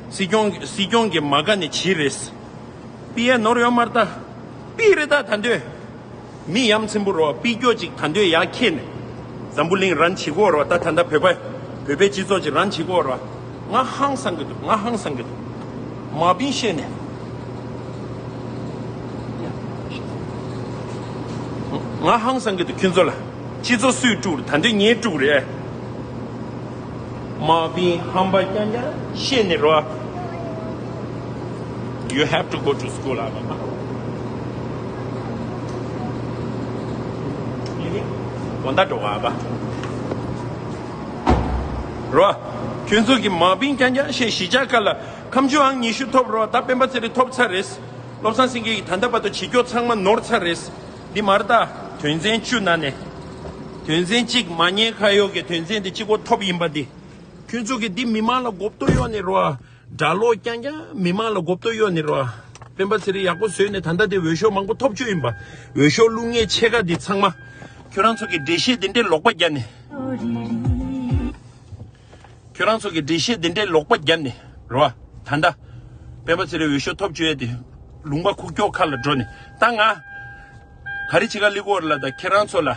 སྲིད་སྐྱོང་སྲིད་སྐྱོང་གི་མ་དགའ་ནས་བྱས་རེད། ཕུད་ཡ་ནོར་ཡོད་མ་རེད་ད། ཕུད་རེད་ད་ད་འདོད། མི་ཡ་མཚན་པོ་རོ། ཕུད་སྐྱོ་ཅིག་ད་འདོད་ཡ་ཁྱེད་ནས། འཛམ་བུ་གླིང་རན་བྱེད་གོ་རོ། ད་ད་ད་བོད་པ་བོད་པའི་སྤྱི་ཚོགས་ཅིག་རན་བྱེད་གོ་རོ། ང་ཧང་སང་གི་འདུག་ང་ཧང་སང་གི་འདུག་མ་བིན་བཤད་ནས། ང་ཧང་སང་གི་འདུག་ཁྱོད་ཚོ་ལ། སྤྱི་ཚོགས་སུས་དཀྲུགས་རེད། ད་འདོད་ངས་དཀྲུགས་རེད། མ་བིན་ཧམ་པ་རྐྱང་རྐྱང་བཤད་ནས་རོ། You have to go to school ཨ་མ། དགོང་དག་འགྲོ་བ་ཨ་མ། རོ། ཁྱོད་ཚོ་གིས་མ་བིན་རྐྱང་རྐྱང་བཤད། གཞིས་ཆགས་ཁག་ལ་ཁ་མཆུ་ཨང་ཉི་ཤུ་ཐོབ་རོ། ད་སྤེན་པ་ཚེ་རིང་ཐོབ་ཚར་རེད། བློ་བཟང་སེང་གེ་ཡིས་ད་ལྟ་བར་དུ་བྱེད་སྐྱོ་ཚང་མ་ནོར་ཚར་རེད། འདི་མ་རེད་ད། དོན་ཚན་བཅུ་ནང་ནས། དོན་ཚན་གཅིག་མ་ཉེས་ཁ་གཡོག་གི་དོན་ཚན་དེ་གཅིག་པོ་ཐོབ་ཡིན་པ་འདི། ཁྱོད་ཚོ་གིས་འདི་མི་མང་ལ་མགོ་སྐོར་གཡོག་ནས་རོ། གྲྭ་ལོག་རྐྱང་རྐྱང་མི་མང་ལ་མགོ་སྐོར་གཡོག་ནས་རོ། སྤེན་པ་ཚེ་རིང་ཡག་པོ་བཟོས་ནས་ད་ལྟ་དེ་འོས་ཤོག་མང་པོ་ཐོབ་བཅུག་ཡིན་པ། འོས་ཤོག་བླུག་མཁན་ཕྱེད་ཀ་འདི་ཚང་མ། ཁྱོད་རང་ཚོ་གིས་འགྲེལ་བཤད་འདི་འདྲའི་ལོག་པ་རྒྱབ་ནས། ཁྱོད་རང་ཚོ་གིས་འགྲེལ་བཤད་འདི་འདྲའི་ལོག་པ་རྒྱབ་ནས་རོ། ད་ལྟ། སྤེན་པ་ཚེ་རིང་འོས་ཤོག་ཐོབ་བཅུག་ཡས་དེ། ལུང་པ་ཁུག་ཀྱོག་ཁ་ལ་འགྲོ་ནས། ད་ང་། ག་རེ་བྱེད་ག་སླེབས་ཀྱི་ཡོད་རེད་ལབ། ད་ཁྱེད་རང་ཚོ་ལ།